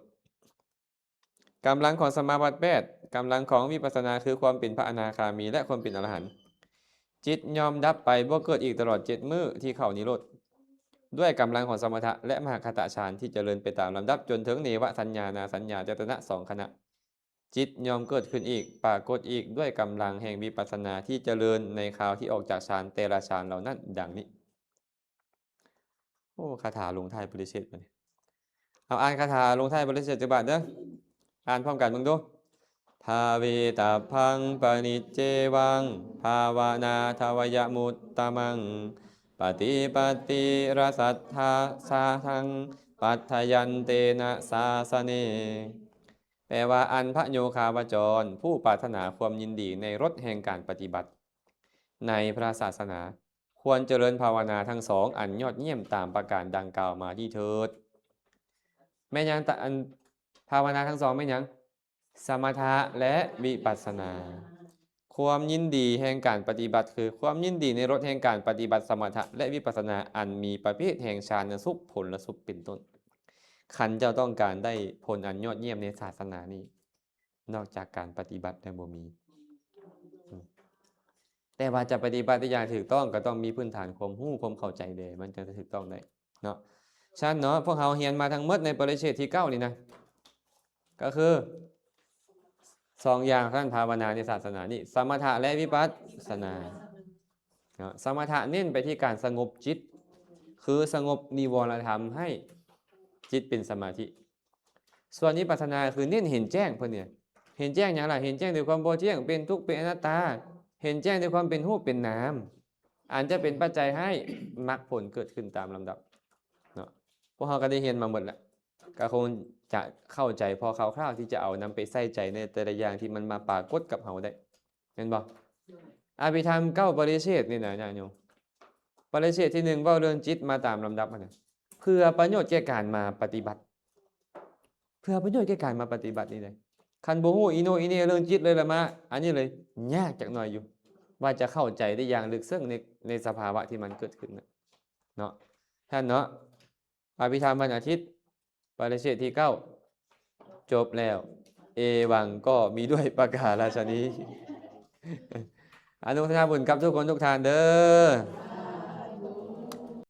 ກຳລັງຂອງສະມາບັດແປດ ກຳລັງຂອງວິປັດສະນາ ຄືຄວາມເປັນພະອະນາຄາມີ ແລະ ຄວາມເປັນອະລະຫັນ. ຈິດຍ່ອມດັບໄປ ບໍ່ເກີດອີກຕະຫຼອດເຈັດມື້ທີ່ເຂົ້ານິໂຣດ ດ້ວຍກຳລັງຂອງສະມະຖະ ແລະ ມະຫະກະຕະຊານ ທີ່ຈະເລີນໄປຕາມລຳດັບ ຈົນເຖິງເນວະສັນຍານາສັນຍາຍະຕະນະສອງຂະນະ. ຈິດຍ່ອມເກີດຂຶ້ນອີກ ປາກົດອີກ ດ້ວຍກຳລັງແຫ່ງວິປັດສະນາ ທີ່ຈະເລີນໃນຄາວທີ່ອອກຈາກຊານແຕ່ລະຊານເຫຼົ່ານັ້ນ ດັ່ງນີ້. ໂອ້ ຄາຖາລົງທ້າຍປະລິເສດບັດນີ້. ເອົາ ອ່ານຄາຖາລົງທ້າຍປະລິເສດຈັກບາດເດີ. ອ່ານພ້ອມກັນເບິ່ງດູ. ທາເວຕັບພັງປະນິດເຈວັງ ພາວະນາທະວະຍະມຸດຕະມັງ ປະຕິປັດຕິລະສັດທາສາທັງ ປັດທະຍັນເຕນະສາສະເນ. ແປວ່າ ອັນພະໂຍຄາວະຈອນ ຜູ້ປາດຖະໜາຄວາມຍິນດີໃນລົດແຫ່ງການປະຕິບັດໃນພະສາສະໜາ ຄວນຈະເລີນພາວະນາທັງສອງອັນຍອດຢ້ຽມຕາມປະການດັ່ງກ່າວມານີ້ເທີດ. ແມ່ນຫຍັງ? ຕະ ອັນພາວະນາທັງສອງແມ່ນຫຍັງ? ສະມະຖະ ແລະ ວິປັດສະນາ. ຄວາມຍິນດີແຫ່ງການປະຕິບັດ ຄືຄວາມຍິນດີໃນລົດແຫ່ງການປະຕິບັດສະມະຖະ ແລະ ວິປັດສະນາ ອັນມີປະເພດແຫ່ງຊານນະສຸກ ຜົນລະສຸກ ເປັນຕົ້ນ. ຄັນເຈົ້າຕ້ອງການໄດ້ຜົນອັນຍອດຢ້ຽມໃນສາສະໜານີ້ ນອກຈາກການປະຕິບັດແລ້ວບໍ່ມີ. ອືມ ແຕ່ວ່າຈະປະຕິບັດໄດ້ຢ່າງຖືກຕ້ອງ ກໍຕ້ອງມີພື້ນຖານຄວາມຮູ້ຄວາມເຂົ້າໃຈແດ່ ມັນຈຶ່ງຈະຖືກຕ້ອງໄດ້ເນາະ. ຊັ້ນເນາະ ພວກເຮົາຮຽນມາທັງໝົດໃນປະລິເສດທີເກົ້ານີ້ນະ ກໍຄືສອງຢ່າງເທົ່ານັ້ນ ພາວະນາໃນສາສະໜານີ້ ສະມະຖະ ແລະ ວິປັດສະນາເນາະ. ສະມະຖະເນັ້ນໄປທີ່ການສະຫງົບຈິດ ຄືສະຫງົບນິວອນລະທຳໃຫ້ຈິດເປັນສະມາທິ. ສ່ວນວິປັດສະນາຄືເນັ້ນເຫັນແຈ້ງ ເພິ່ນນີ້ເຫັນແຈ້ງຫຍັງລະ? ເຫັນແຈ້ງດ້ວຍຄວາມບໍ່ຈຽງ ເປັນທຸກ ເປັນອະນັດຕາ ເຫັນແຈ້ງດ້ວຍຄວາມເປັນຮູບເປັນນາມ ອັນຈະເປັນປັດໄຈໃຫ້ມັກຜົນເກີດຂຶ້ນຕາມລຳດັບເນາະ. ພວກເຮົາກໍໄດ້ຮຽນມາໝົດລະ ກໍຄົງຈະເຂົ້າໃຈພໍຄ່າວໆ ທີ່ຈະເອົານຳໄປໃສ່ໃຈໃນແຕ່ລະຢ່າງທີ່ມັນມາປາກົດກັບເຮົາໄດ້ ແມ່ນບໍ່? ອະພິທຳເກົ້າປະລິເສດນີ້ນະ ຍາດໂຍມ ປະລິເສດທີໜຶ່ງເວົ້າເລື່ອງຈິດມາຕາມລຳດັບຫັ້ນນະ ເພື່ອປະໂຫຍດແກ່ການມາປະຕິບັດ ເພື່ອປະໂຫຍດແກ່ການມາປະຕິບັດນີ້ເດ້. ຄັນບໍ່ຮູ້ອີໂໜ່ອີເໜ່ເລື່ອງຈິດເລີຍລະມາ ອັນນີ້ເລີຍຍາກຈັກໜ້ອຍຢູ່ ວ່າຈະເຂົ້າໃຈໄດ້ຢ່າງເລິກເຊິ່ງໃນ ໃນສະພາວະທີ່ມັນເກີດຂຶ້ນນະເນາະ. ທ່ານເນາະ ອະພິທຳວັນອາທິດ ປະລິເສດທີເກົ້າ ຈົບແລ້ວ. ເອວັງ ກໍມີດ້ວຍປະກາລະຊະນີ. ອະນຸໂມທະນາບຸນກັບທຸກຄົນທຸກທ່ານເດີ.